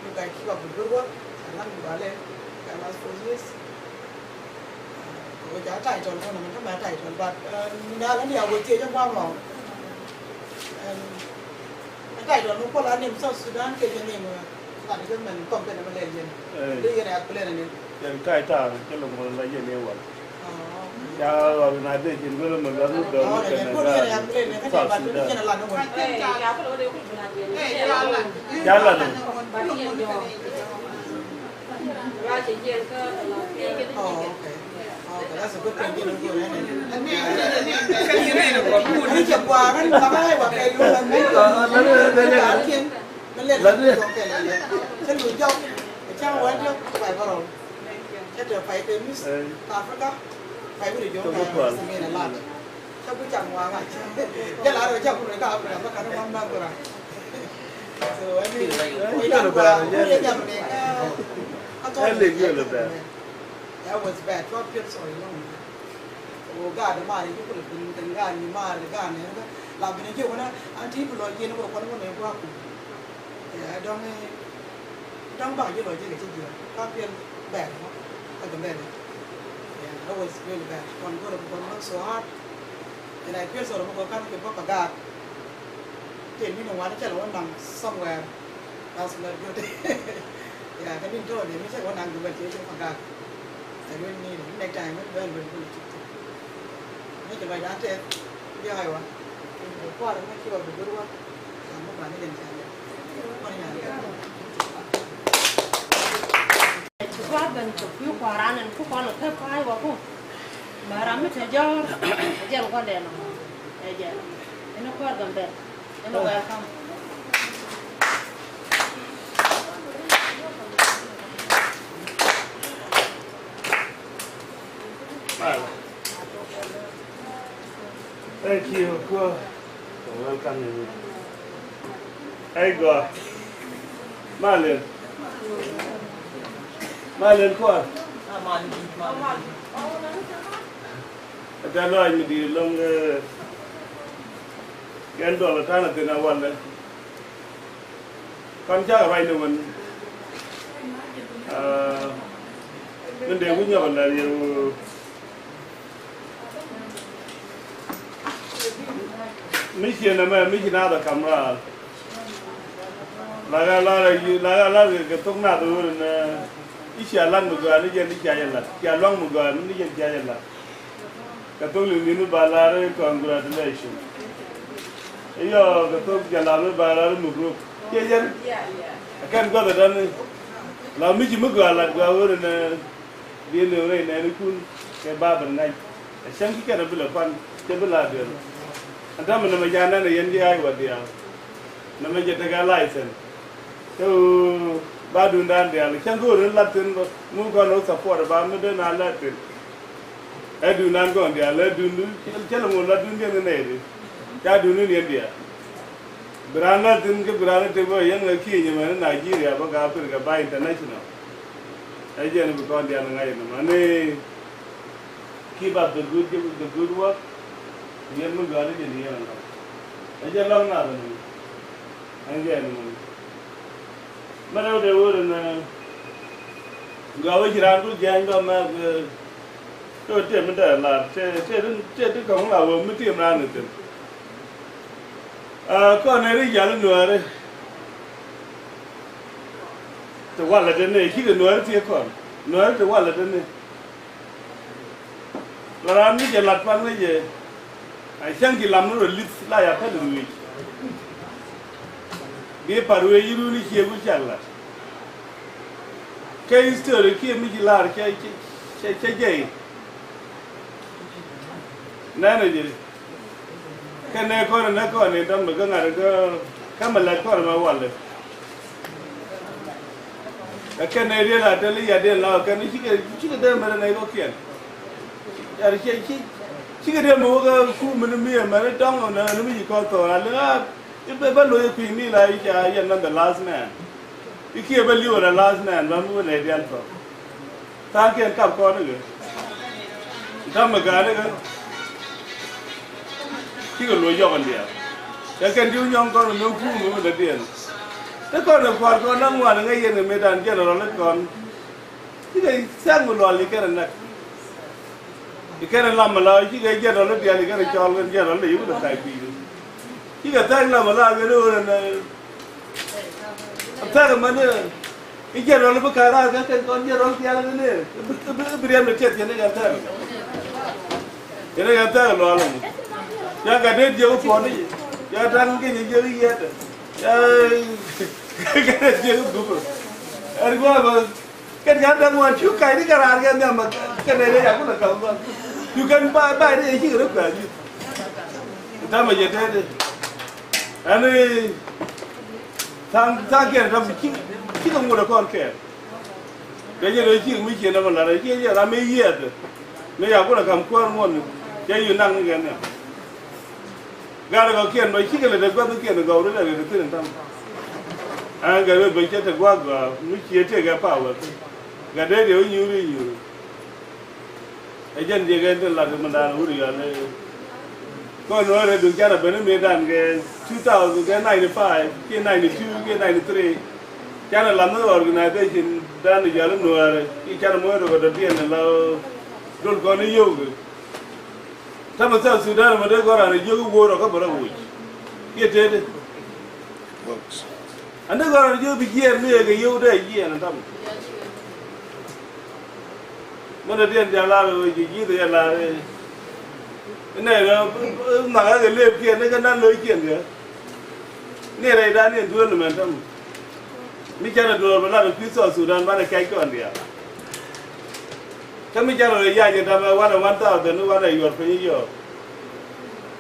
You guys keep up the good work. Alam ni bale. Ka last four years. Wä ca title kɔn, mɛ kama title, but na la ni a wä tie jɛ bua mɔ. A title ni kɔla ni South Sudan kɛ jɛ ni mɛ. Ŋa ni jɛ mɛn company mɛ lɛ jɛ ni. Di yɛn a plan ni. Yɛn kai tar kɛ lɔ mɔ la jɛ ni wal. Ya organization wala ma la mu da mu kana ga South Sudan. Ya la no. Oh, okay. Oh, okay. That's a good thing. Cä te pay kɛ miss Africa, pay wi̱cdɛ jɔ̱ɔ̱k pay wi̱cdɛ jɔ̱ɔ̱k. Cä ku cam waŋa. Jɛ la rɔ cam rɔ ka Africa ma kan wan ma gura. So ɛn ni ɛ jɛ lɛ bɛr jɛ. Ɛ lɛ jɛ lɛ bɛr. That was bad. Twelve years old, you know. O gaat maar yi kul bin kɛn gaat ni maar gaat ni la bin jɛ wuna an ti bi lɔ jɛ ni wuna kɔn wuna gua ku. Yeah, dɔŋ, dɔŋ bak ji̱ lɔ ji̱ kɛ ci ji̱ ka piɛl bɛr mɔ. Ka jɛ bɛr. Yeah, that was really bad. Kɔn go̱r kɔn work so hard. And I feel sorry mɔ kɔn kan kɛ bä pa gaat. Tëë mi ni wan cɛ lɛ wä naŋ somewhere. That's not good. Yeah, kɛ ni tɔɔ ni mi cɛ wä naŋ jubɛl cɛ cɛ pa gaat. I really need it. Next time, mi bɛ lɛ wä ni ti ti. Mi cɛ lɔ jan tɛth. Bi haiwa. Kuar mi ci wä bi go̱r wä. Ci kua̱r ben cop kui̱ kua̱ran ɛn ku kɔn ɛ thäp ka̱a̱c wä ku. Mɛ ram mi te jɔ̱ɔ̱r ɛ jɛn kɔn dɛn ɔ. Ɛ jɛn ɛn kua̱r ben ben ɛn welcome. Thank you. Kuäär. Welcome. Hey, God. Malin. Malin, kuäär. Ata lɔac mi di̱i̱t loŋ, eh, kɛn duɔl atan a thin a walɛ. Kɔn cakɛ ruacni wän. Ah, min dee wi̱c nyɔk ɛ lɛr yɛ ɣöö mi ciɛ nɛmɛ, mi ci naath ɛ ka̱m raar. Lak a lar, lak a lar kɛ thok naath ɣöö nɛ i̱ cia la̱t mi gɔaa ni jɛn i̱ cia jɛ la̱t, cia lua̱ŋ mi gɔaa ni jɛn cia jɛ la̱t. Kɛ thok liŋ ni ba lar i̱ congratulation. Iyɔ kɛ thok jɛ lar i̱ ba lar i̱ mubruk. Ciɛ jɛn. Ɛ kɛn gua̱th ɛ däni. La mi ci mi gɔaa lat gɔaa ɣöö nɛ. Diɛn ni rɛy nɛɛnikun kɛ ba ben ŋa̱c. Ɛ cäŋ ki kɛn a bi lɛ kuan cɛ bi la duel. Ɛn täämɛ nɛmɛ ca nɛn ɛ yɛn ji̱ Iowa diaal. Nɛmɛ jɛ tekɛ license. Kɛ ɣöö ba duundan diaal cäŋ ki ɣöö rin lat thi̱n bä ŋu kɔn ɣöö support ba mi dee na lät thi̱n. Ɛ duundan kɔn diaal ɛ duundu cä lɛ ŋuɔ̱t lat duundiɛn ni nɛy di. Ca duundu ni yɛn diaal. Bi raan la thi̱n kä bi raan i̱ tëk bä yɛn ŋä kiɛ nyɛ mɛn i̱ Nigeria bä ka Africa ba international. Ɛ jɛn bi kɔn dian ŋa̱c inɔ mani. Keep up the good, the good work. Yɛn mi gɔaa ni jɛ ni yɛn ŋa̱c. Ɛ jɛn lɔŋ na bä ni. Ɛn jɛn ni mani. Mɛn ɛ wä dee wä ri ni. Gɔaa wä ci raan dul jɛn dɔm mɛ. Tëë tëë mi dee lar tëë tëë tëë tëë kɔŋ la wä mi tëë mi raan ni thin. Aa, kɔn ɛ ri jal nuääri. Ti walɛ tini cikɛ nuääri ti kɔn nuääri ti walɛ tini. La raan mi jɛ lat pan ŋäcɛ. A cäŋ ci lam ni rɔ li̱th la ya päl ruëëc. Bi par ruëëc irun i̱ ciek wi̱c cak lat. Kɛ history kiɛ mi ci lar cɛ cɛ cɛ jɛy. Nɛnɛ jɛ. Kɛn nɛ kɔn nɛ kɔn ni dɔm ni kä ŋa̱t kä kä mi lat kɔn mɛ walɛ. Ɛ kɛn nɛ riet a tɛl i̱ ya den la kɛn cikɛ cikɛ den mɛrɛ nɛ kɔkiɛn. Yar ci ci cikɛ den mɛ wä kä ku mini mi mɛrɛ dɔŋ nɛ ni mi ci kɔn thɔɔr a liŋ a i̱ bɛ bä lo̱c i̱ kui̱ ni la i̱ ca yɛn nɔn the last man. I̱ kiɛ bä li̱w la last man bä mi wä nɛ dial thɔɔr. Tha̱a̱ŋkiɛn kap kɔn i̱ kɛ. I̱ ta̱mɛ ga̱a̱n i̱ kɛ. Cikɛ luɔ̱c yɔk in diaal. Kɛ kɛn ti wä nyɔ̱ŋ kɔn in nöŋ kuum in dädiɛn. Ti kɔn in kua̱r kɔn naŋ ŋuan in ŋäc yɛn kɛ mëëdan general i̱ kɔn. Cikɛ tha̱a̱ŋ mi lual i̱ kɛn in näk. I̱ kɛn in lam mi la cikɛ general i̱ diaal i̱ kɛn in cɔl kɛn general i̱ yuk in kac kui̱. Cikɛ tha̱a̱ŋ lam mi la kɛn i̱ ɣöö in Thɛk mɛn i̱ jiɛn rɔl i̱ bi ka̱n raar kɛ kɛn kɔn jiɛn rɔl thia̱a̱ŋ ni ni i̱ bi riɛm ni tiɛth yɛn i̱ kɛn thɛk. Yɛn i̱ kɛn thɛk luaal ɛn. Ca gat dee jiɛk i̱ puɔ̱n i̱ ca ta̱ŋ ki̱ny i̱ jiɛk i̱ yiɛt. Ca gat dee jiɛk i̱ gup. Ɛn gua̱a̱ bä kɛn ca ta̱ŋ wan cu kac ni kɛ raar kɛ nhiam kɛn ɛ dee ca kulɛ ka̱m bä. Cu kɛn ba ba dee ci kɛ rɔ kua̱a̱c i̱. Tamɛ jɛ tɛt i̱ ɛn i̱ Tha̱a̱ŋ tha̱a̱ŋ kiɛn ram ci ci kɛ ŋut ɛ kɔn kɛɛl. Kɛ jɛ rɛy ci mi ciɛ nɛmɛ lar ɛ ciɛ jɛ ram mi yiɛɛth. Mi ya kulɛ ka̱m kuäär ŋuɔ̱n cɛ yu naŋ ni kɛn nhiam. Gat ɛ kɔkiɛn bɛ cikɛ lɛ dee gua̱th kiɛn gɔw ri lɛ ri thi̱n in ta̱ŋ. Ɛn kɛ rɛ bɛ cɛ te gua̱th gɔaa mi ciɛ tëëkɛ pawɛ. Gat dee dee wä nyuuri nyuuri. Ɛ jɛn jiɛk ɛn tin lat mindan wut yɔl i̱ kɔn wä rɛ duŋ canɛ ben i̱ mëëdan kɛ two thousand kɛ ninety five kiɛ ninety two kiɛ ninety three. Canɛ lat ni organization dan i̱ yɔl i̱ nuäärɛ i̱ canɛ moc rɛ kɛ dɔ̱diɛn i̱ la dol kɔn i̱ yio̱wkɛ. Tamɛ South Sudan mɛ dee gɔ̱ran i̱ jiök i̱ wo̱o̱r ɔ kä bɛ rɔ woc kiɛ tëëdi. Books. Ani gɔrɔ ni jiök bi jiɛɛn mi ëë kɛ yio̱w dee jiɛɛn ɛn ta̱mɛ. Mɛn ɛ diɛn diaal lar ɛ ji̱ ji̱th ɛ lar ɛ. Inɛ ɛ nhak ɛ kɛ lëëpkiɛn ni kɛ nan lo̱ckiɛn kɛ. Ni rɛy dan ni duel ni mɛn täm. Mi cɛ rɛ duɔl bɛ lat kui̱ South Sudan banɛ kɛc kɔn diaal. Kä mi cɛ rɛ yac i̱ tamɛ wanɛ one thousand ni wanɛ yuɔr piny i̱ yɔɔk.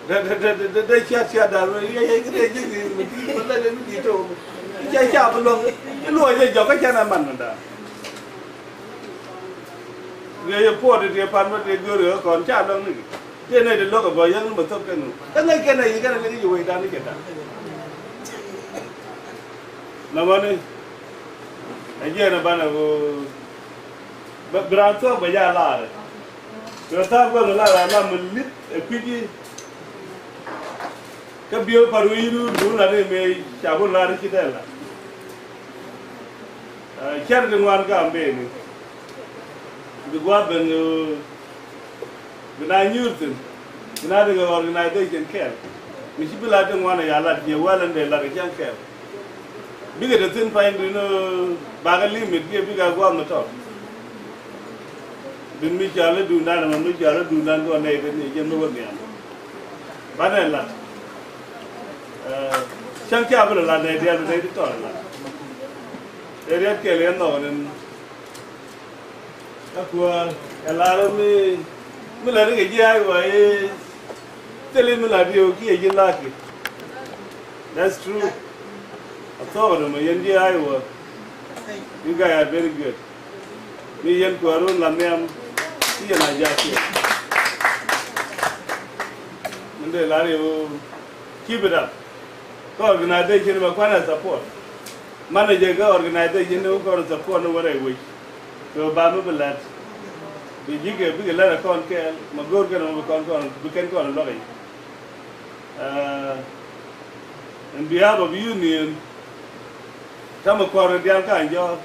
Dee dee dee dee dee ciat ciat dan wee yɛ yɛ kɛ dee ji̱ ni mi ti mi lɛ dee mi ti tok. I̱ cɛ ca bi luɔk i̱ luɔk jɛ jɔk kä cɛ nɛ man mi dan. Riey ɛ puɔt i̱ tiɛ pan bä tiɛ go̱o̱ri ɣä kɔn ca lɔŋ ni. Tiɛ nɛy ti lo̱k ɛ bä yäŋ ni bä thop kɛn ɣöö kä ŋäc kɛn ɛ yi̱ kɛn ɛ liŋ i̱ ci wecdan ni cɛ da̱ŋ. Nɔmɔni ɛ jiɛn ɛ banɛ ɣöö bɛ bi raan thuɔ̱k bɛ jaa laarɛ. Kɛ thaak gua̱n lar a lam mi li̱th ɛ kui̱ci. Kä bieu pa̱r wi̱i̱ ruur duun lat i̱ mëë ca bun lar i̱ ci dee lat. Cɛr ti ŋuan kam beni bi gua̱a̱th ben bi na nyuur thi̱n bi na dikɛ organization kɛl. Mi ci bi lat ti ŋuan ɛ ya lat jiɛ wäl ɛn dee lat ɛ cäŋ kɛl. Bikɛ te thi̱n pany duun bakɛ limit kiɛ bikɛ gua̱a̱th mi tɔt. Bin mi cɔal i̱ duundan ɛmɛ mi cɔal i̱ duundan kɔn nɛy ti ni jɛ mi wä nhiam. Banɛ lat. Cäŋ ca bi lɛ lat nɛy diaal bi nɛy ti tɔt ɛ lat. Ɛ riɛt kɛl yɛn nhɔk ɛn. Kä kuäär ɛ lar mi mi lɛ ri kɛ ji̱ ay wä i̱ thil i̱ mi lat yio̱w kiɛ ji̱ laki. That's true. A thɔɔk ɛn ɛmɛ yɛn ji̱ ay wä. You guys are very good. Mi yɛn kuäär wun la nhiam ci yɛn a ja̱a̱k kiɛ. Min dee lar yio̱w keep it up. Kä organization bɛ kuanɛ support. Manager kä organization ni wä kɔn support ni wä rɛy wec. Kɛ ba mi bi lɛt bi ji̱ kɛ bikɛ lɛt ɛ kɔn kɛɛl ma go̱o̱r kɛn mɔ bi kɔn kɔn bi kɛn kɔn luäk i̱. In behalf of union. Tamɛ kuɔr ni diaal ka̱n jɔɔk.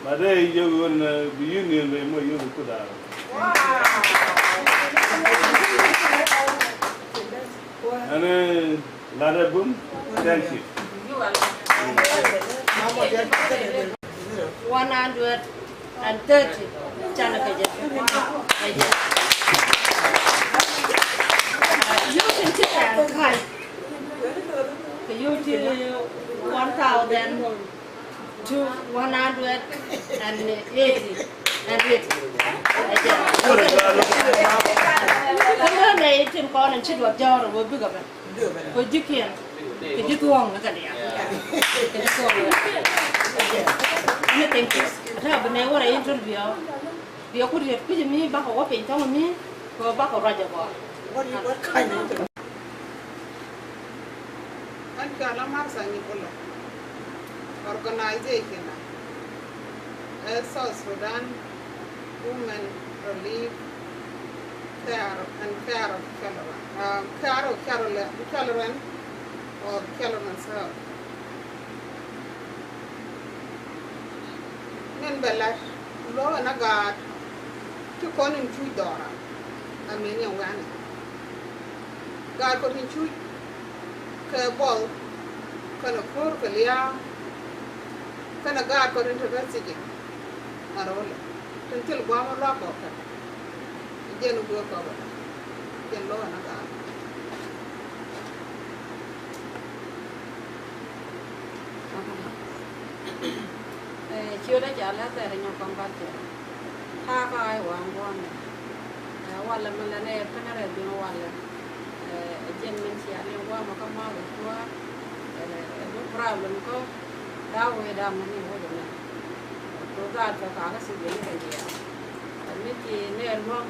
Ba dee yio̱w ɣöö bi union bɛ moc yio̱w bi kut da̱a̱r. Ɛn ɛ lat ɛ bum. Thank you. One hundred and thirty. Canɛ kɛ jɛ. Kɛ jɛ. Yutin ti kɛn ka̱n. Kɛ yutin one thousand. To one hundred and eighty and eighty. Kä mɛ itin kɔn in ci duɔth jɔɔr wä bikɛ bɛ kɛ ji̱kiɛn kɛ ji̱ thuɔ̱ɔ̱ŋ ni kɛ diaal. Kɛ ji̱ thuɔ̱ɔ̱ŋ ni kɛ diaal. Ni thank you. Tä bi nɛ wä rɛ interview. Biɛ ku riet kui̱c mi bakɔ wä piny thɔŋ mi kɛ bakɔ ruac ɛ gɔaa. Ɛn cɔal ɛ Martha Nyibulɛ, organization ɛ South Sudan Women Relief Care and Care of Children, uh, Care of Children, Children or Children's Health. Min bɛ lat luɔ̱k ɛn a gaat ti kɔn in cuc dhɔra. Amin yɛn wɛ̈ni gaat kɔn in cuc kɛ buɔth kɛnɛ ko̱r kɛ lia̱a̱ kɛnɛ gaat kɔn in te bɛ thiec in a ro̱lɛ tin thil gua̱a̱m luaak kɔk kɛn. Jɛn guɛ kɔk jɛn luɔ̱k ɛn a gaat. Ciötdä ca lɛ thɛɛr nyɔk kɔn bat cɛ. Ta̱a̱ kä ay wa̱a̱ ŋuɔ̱ɔ̱n ɛ walɛ mi lɛ nɛ ɛ pänä rɛ bin walɛ. Ɛ jiɛn min cia liŋ gua̱a̱mä kä ma̱a̱k ɛ cua̱a̱r. Ɛ bi problem kä da̱a̱ wee da̱a̱ mɛ ni wä jɛ mɛ. Kɛ gaat kɛ kakä thi̱n jɛ ni kɛ jiɛɛr. Ɛ mi ci nɛ luäŋ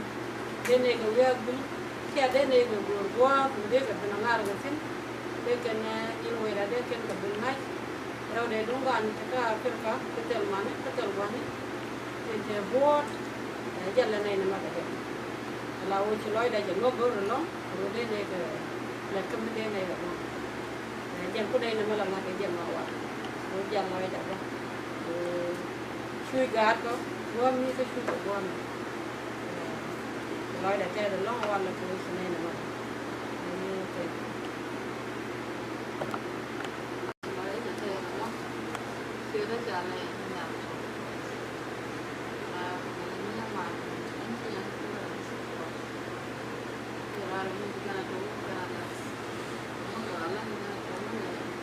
dee nɛ kɛ wiak bi kiɛ dee nɛ kɛ go̱o̱r gua̱a̱k mi dee kɛ bin ŋa̱r kɛ thi̱n. Dee kɛn in wecda dee kɛn kɛ bin ŋa̱c. Rɛw dee duŋ gan ti kä Africa ti thil mani ti thil gua̱ni. Ti tɛ buɔ̱ɔ̱t. Ɛ jɛn lɛ nɛy ni mat ɛ jɛn. Ala wec ci lɔcdɛ jɛ ŋɔk go̱r ɛlɔ̱ŋ. Rɔ dee nɛ kɛ lɛt kä mi dee nɛ kɛ ŋɔk. Ɛ jɛn ku nɛy ni mi la ŋa̱t kɛ jɛn ma wal. Rɔ jɛn lɔcdɛ bä. Cuc gaat kä gua̱a̱m mi kä cuc kɛ gua̱a̱m mi. Lɔcdɛ tɛth ɛlɔ̱ŋ wal lɛ kɛ wec ci nɛy ni mat. Thank you.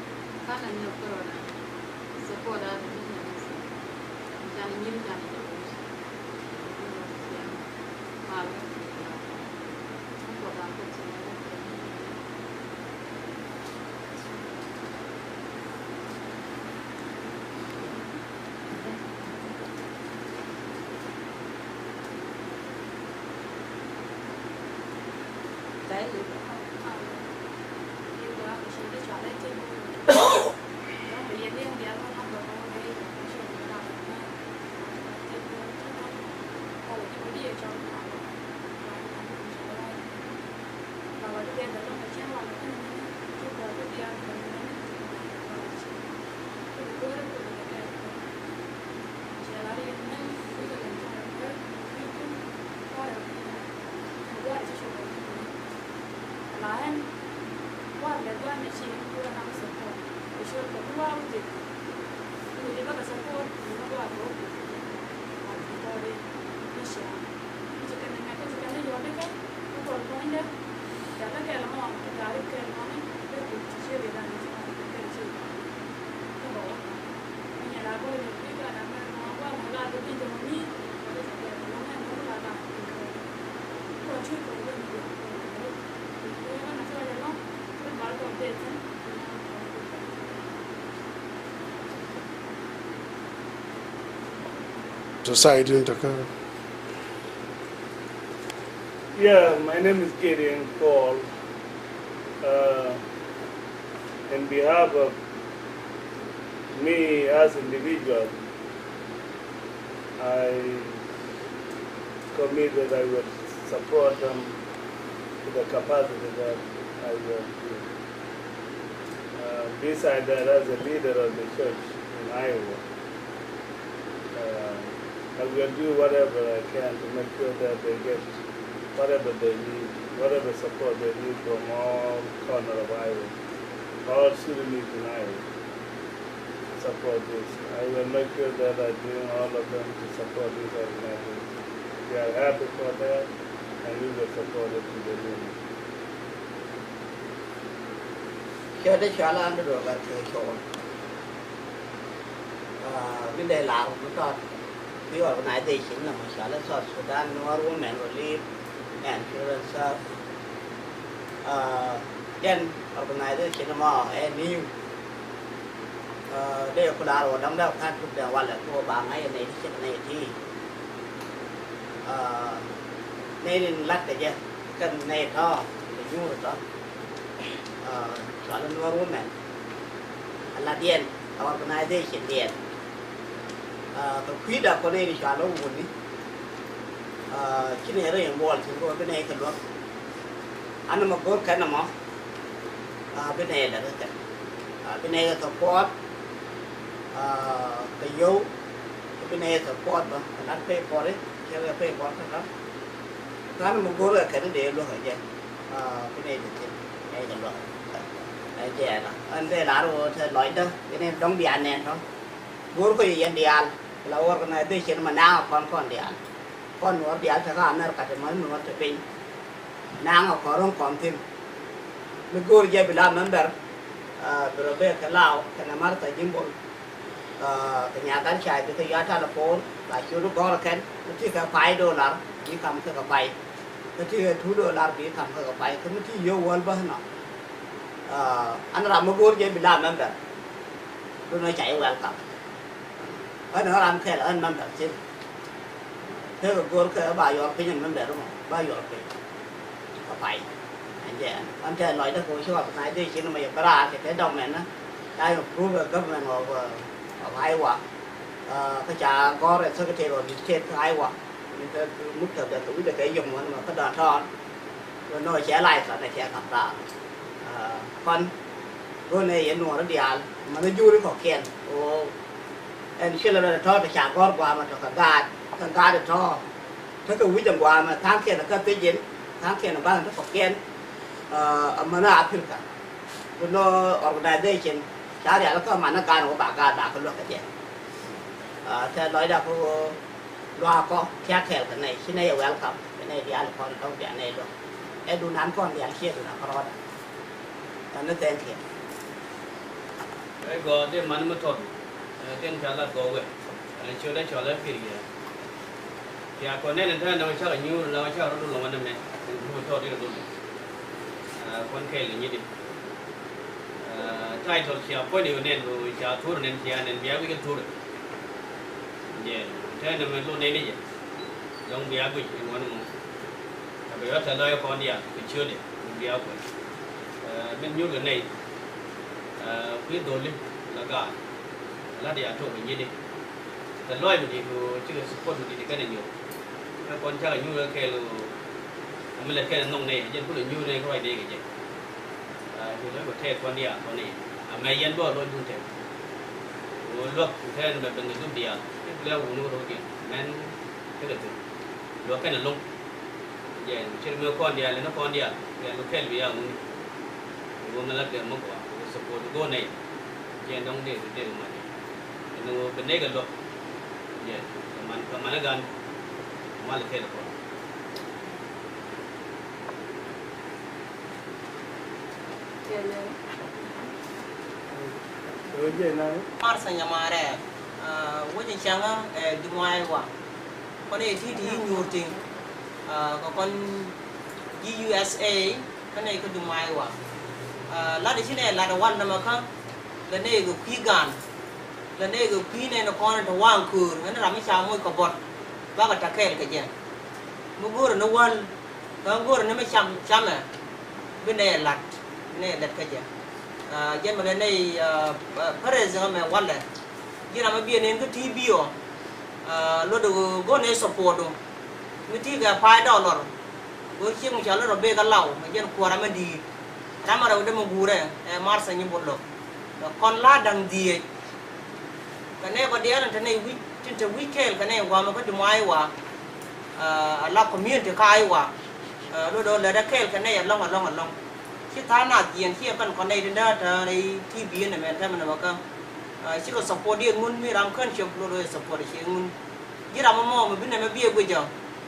Kan a nyɔk kärɔda. Support a the business. Can nyir can a jɛ wus. Mal. Society ni takä. Yeah, my name is Gideon Paul. Uh, in behalf of me as individual, I commit that I will support them to the capacity that I will do. Uh, beside that, as a leader of the church in Iowa, uh, I will do whatever I can to make sure that they get whatever they need, whatever support they need from all corner of Iowa, all Sudanese in Iowa support this. I will make sure that I bring all of them to support this organization. They are happy for that, and we will support it to the limit. Cɛ dee cɔal an dee duɔl gat kɛ cɔɔl. Ah, bi dee lar mi tɔt bi organization nɔmɔ cɔal South Sudan Nuer Women Relief and Children Service. Ah, jɛn organization mɔ ɛ niu. Ah, dee ku lar wä dɔ̱ŋ dee kan tuk dee walɛ ku ba ŋa̱c ɛ nɛy ti cik nɛy ti. Ah, nɛy rin lat kɛ jɛ kɛn nɛy tɔ̱ kɛ nyuur tɔ̱. Ah, cɔal Nuer Women. A lat diɛn a organization diɛn. Ah, kɛ kui̱da kɔn nɛy ri cɔal wuni. Ah, ci nɛy ri involve tin kɔ bi nɛy kɛ luɔk. An mɛ go̱r kɛn mɔ. Ah, bi nɛy lɛ kɛ kɛn. Ah, bi nɛy kɛ support. Ah, kɛ yio̱w. Bi nɛy kɛ support bä kɛ lat pay for it. Cɛ kɛ pay for kɛ kɛ. Kan mɛ go̱r kɛ kɛn dee luɔk kɛ jɛ. Ah, bi nɛy dee tin nɛy kɛ luɔk. Ɛ jɛ ɛnɔ ɛn dee lar wä te lɔcdä bi nɛy dɔ̱ŋ diaal nɛn tɔ. Go̱r kɔ yɛ yɛn diaal la organization mɛ naŋ kɔn kɔn diaal. Kɔn Nuɔr diaal te kä America te män Nuɔr te piny. Naŋ a kɔn ro̱ŋ kɔn thi̱n. Mi go̱o̱r jɛ bi la member, ah, bi rɔ bek kɛ Law kɛnɛ Martha Jimbol. Ah, kɛ Nyagat Cay bi kɛ yɔ̱a̱ telephone la ciöt gɔ̱r kɛn mi ti kɛ five dollar bi kam kɛ kɛ pay. Kä ti kɛ two dollar bi kam kɛ kɛ pay kä mi ti yio̱w wäl bä nɔ. Ah, an ram mi go̱o̱r jɛ bi la member. Dunɔ ca i̱ welcome. Ɣän ɣän ram kɛl ɣän member thil. Tekɛ go̱o̱r kɛ ba yɔr piny ɛn member mɔ ba yɔr piny. Kä pay ɛn jɛ ɛn ɣän tɛ lɔcdä kɛ wä ci organization mɔ yɛ bä raar kɛ tɛ dɔmɛn na ca yɛ approve ɛ government of, uh, of Iowa. Uh, kä ca gɔ̱r ɛ secretary of the state kä Iowa. Ni kɛ muktab dɛ kɛ wi̱cdɛ kɛ yom wän mɛ kä downtown. Kɛ nɔ cɛ license nɛ cɛ kap raar. Ah, kɔn go̱n ɛ yɛ nuɔɔri diaal mɛ ni juri kɔkiɛn. O ɛn cilɛ rɔ tɔ̱ ti ca gɔ̱r guamɛ tɔ kɛ gaat kɛ gaat tɔ̱. Tekɛ wi̱c ɛn guamɛ tha̱a̱ŋkiɛn kä thiec in. Tha̱a̱ŋkiɛn ɛ ba̱n ti kɔ̱kiɛn, ɛ, amäni Africa. Bi nɔ organization ca rial kä man ni gan wä ba gaat ba kä luäk kɛ jɛ. Ɛ, tɛ lɔcda kä luaak kɔ kiak kɛɛl kɛ nɛy ci nɛy ɛ welcome kɛ nɛy diaal kɔn tɔ̱ bia nɛy luäk. Ɛ dunan kɔn diaal ciɛ dunan kärɔɔda. Ɛn ni thank you. Ɛ gɔɔ dee man mi tɔt. Ɛ, kɛn ca lat gɔɔ wɛ. Ɛ, ciöt ɛ cɔl ɛ pi̱r yɛ. Pia kɔn nɛn in tɛn dɔ̱ŋ cakɛ nyuur la cakɛ rɔ̱t lɔŋ wä ni mɛ. Kɛn duur tɔt in dul. Ɛ, kɔn kɛɛl kɛ nyit in. Ɛ, title cia puɔ̱ny ni wä nɛn, cia thur nɛn, cia nɛn bia wi̱c kɛ thur. Jɛ tɛn dɔ̱ŋ mi lun nɛn ni jɛ. Dɔ̱ŋ bia guic in wä ni mɔ. Ɛ, bɛ yɔ tɛ lɔc kɔn diaal kɛ ciötdɛ, bia kuɛ. Ɛ, min nyuur kɛ nɛy. Ɛ, kui̱ dholi la gaat. Lat ya tok kɛ nyit in. Tɛ lɔc mi di̱i̱t ɣöö cikɛ support mi di̱i̱t kɛn ɛ nyuur. Kä kɔn cakɛ nyuur kɛ kɛɛl ɣöö mi lät kɛn ɛ nhɔk nɛy, jɛn kulɛ nyuur nɛy kɛ ruacdɛ kɛ jɛ. Ɛ, ci lɔc kɛ tɛth kɔn diaal kɔn nɛy. Amɛ yɛn bä lɔcdun tɛth. Ɣöö luäk tɛn bɛ ben kɛ dup diaal. Ci kulɛ wuni kɛ ro̱diɛn. Mɛn tekɛ thil. Luäk kɛn ɛlɔ̱ŋ. Jɛ cir mi kɔn diaal ni kɔn diaal. Diaal kɛl bi ya ŋuni. Wä mi la gɛr mi gɔaa. Wä support go nɛy. Jɛ dɔŋ dee dee ma ni. Ni wä bi nɛy kɛ luäk. Jɛ kɛ man kɛ man gan. Mal kɛl kɔn. Martha Nyamarɛ, ɛ, wec in cäŋä, ɛ, Dumuayi wa. Kɔn ɛ ti̱ti̱ i̱ nyuur ti̱ŋ, ɛ, kɛ kɔn ji̱ U S A, kɛnɛ kä Dumuayi wa. Ɛ, lat i̱ ci nɛ lat ɛ wal nɛmɛ kä, lɛ nɛ kɛ kui̱ gan, lɛ nɛ kɛ kui̱ nɛn kɔn in te waŋ köör, ɣän ram mi ca moc kɛ buɔt, bakɛ ta̱k kɛɛl kɛ jɛ. Mi go̱o̱rɛ ni wal, Kä go̱o̱rä ni mi cam camɛ bi nɛy ɛ la̱t, bi nɛy ɛ la̱t kä jɛ. Aa, jɛn mɛ lɛ nɛy, aa, aa, pärɛs ɛmɛ walɛ. Ji̱n ram mi biɛ nɛn kä T V ɔ, aa, luɔt ɣöö go̱o̱r nɛy support ɔ. Mi ti kɛ five dollar. Go̱o̱r ciek mi ca luɔt ɔ bek kä law, mɛ jɛn kuɔ̱r ram mi di̱i̱t. Ram mi rɛw dee mi guurɛ, ɛ Martha Nyibulɔ. Kɔn la da̱ŋ dhieec. Kɛ nɛy kɔ diaal tin te nɛy wi̱c, tin te wi̱c kɛɛl kɛ nɛy gua̱a̱mɛ kä Dumuayi wa. Aa, a la community kä Ayiwa. Aa, luɔt ɣöö lätdä kɛɛl kɛ nɛy ɛlɔ̱ŋ, ɛlɔ̱ŋ, ɛlɔ̱ŋ. Ci tha̱a̱ŋ nath jiɛn ci ɛ kɛn kɔn nɛy tin dee tɛ̈ɛ̈n rɛy T V ɛn ɛmɛ tɛmɛ nɛ bä kä. Aa, cikɛ support diɛn ŋun mi ram kän ciek luɔt ɣöö ɛ support ciek ŋun. Ji̱ ram ɛmɔ mi bi nɛmɛ bi ɛ guic ɔ.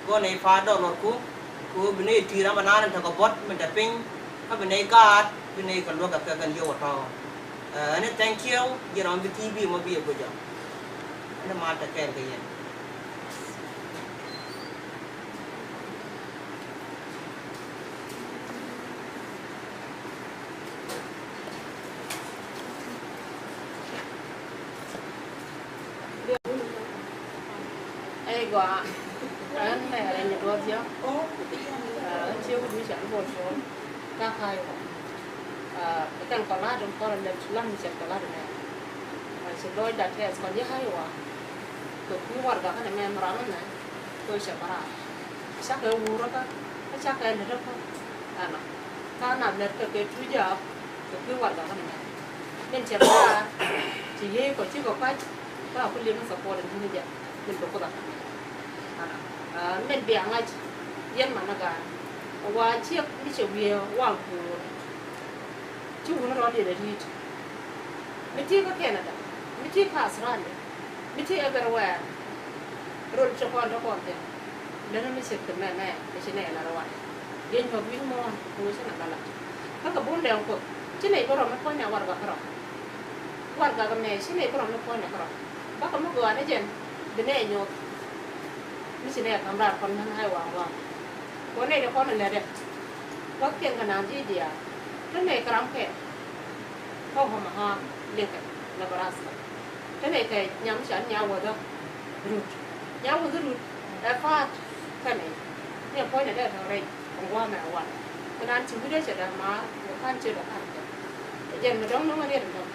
Gɔn nɛy pa̱a̱t dɔlɔr ku. Ku bi nɛy ti̱i̱ ram ɛnan in tekɛ buɔ̱t min te piny. Kä bi nɛy gaat, bi nɛy kɛ luäk kɛ kɛ kɛn yio̱w ɛ tɔ̱. Ɛ, ɛn ɛ thank you, ji̱ ram bi T V mɔ bi ɛ guic ɔ. Ɛn ɛ mal te kɛɛl kɛ yɛn. Ɛ gɔaa. Ɛn mɛ rɛy ni duɔth jɛ. Ɛ, ɛn ciɛ wut mi cɛ ni bol cuɔl. Kä Ayiwa. Aa, kɛn kɔn la̱t in kɔn lɛt lam mi cɛ kɛ la̱t in ɛ. Aa, ci lɔcda tɛth kɔn ji̱ Ayiwa. Kɛ kui̱ warɛgak kɛn ɛmɛ mi ram ɛmɛ. Kɛ cɛ bä raar. Cakɛ wurä kä, kä cakɛ lät kä. Ɛnɔ. Kä na lät kɛ kɛ tuc jaak. Kɛ kui̱ warɛgak kɛn ɛmɛ. Min cɛ bä raar. Ci yiey kɔ cikɛ pa̱c. Kä a ku liŋ support in duŋ jɛ. Min bɛ Kuoth a ka̱n. Ala. Aa, min bia ŋa̱c yɛn man a gaan. Wa ciek mi cɛ wiee waŋ kuur. Ci wun rɔɔdiɛn a ri̱i̱t. Mi ti kä Canada, mi ti kä Australia, mi ti everywhere. Rol cɛ kɔn tɔ kɔn thi̱n. Lɛn mi cɛ kɛ mɛn nɛ, mi ci nɛ na rɔ wan. Yɛn nyuɔk wi̱c muɔ̱ɔ̱n, kɛ wec ci na bä lat. Kä kɛ bun dɛŋ Kuoth, ci nɛ bä rɔ mi puɔ̱ny nɛ warɛgak kärɔ̱. Warɛgak mɛ ci nɛ bä rɔ mi puɔ̱ny nɛ kärɔ̱. Bakɔ mi gɔaa ni jɛn bi nɛ nyuɔth. Mi ci nɛ ka̱m raar kɔn män Ayiwa ŋuan. Kɔn nɛ di kɔn lɛ dɛ. Kuɔth kiɛn kɛ naath ji̱ diaal. Te nɛ kɛ ram kɛ. Kä Omaha, Lincoln, Nebraska. Te nɛ kɛ nyam can Nyawäthä Rut. Nyawäthä Rut ɛ pa̱a̱t kä nɛ. Nɛ puɔ̱ny nɛ dee tɔ̱ rɛy. Ŋuan ɛ wan. Kɛ naan ci wi̱cdɛ cɛ dämaar, ŋuan ka̱n ciötdɛ ka̱n kɛ. Ɛ jɛn mi dɔ̱ŋ nɔŋ ɛ riet ɛn dɔ̱ŋ.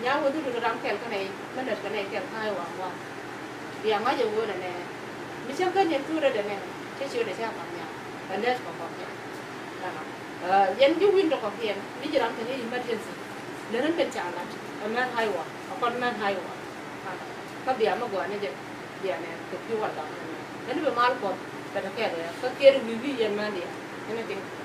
Nyawäthä Rut ram kɛl kä nɛy, mi lät kɛ nɛy kɛl kä Ayiwa ŋuan. Bia ŋa̱c ɛ ɣöö nɛnɛ. Mi cä kä nyɛ tuut rɛt ɛnɛ, cä ciötdɛ cä ka̱m nhiam. Ɛ lät kɔ kɔk nhiam. Ɛnɔ. Ɛ, yɛn ji̱ wi̱n tɔ kɔkiɛn, mi ji̱ ram te ni emergency. Lät ni ben ca la̱t, ɛ mɛn Ayiwa, ɛ kɔn mɛn Ayiwa. Ɛnɔ. Kä bia mi gɔaa ni jɛ. Dianɛ kɛ pi̱w warɛgak mɛn mɛn. Mɛn bi mal Kuɔth kɛ te kɛɛl ɛ kä kiɛɛr wi̱i̱ wi̱i̱ yɛn mɛn diaal. Anything.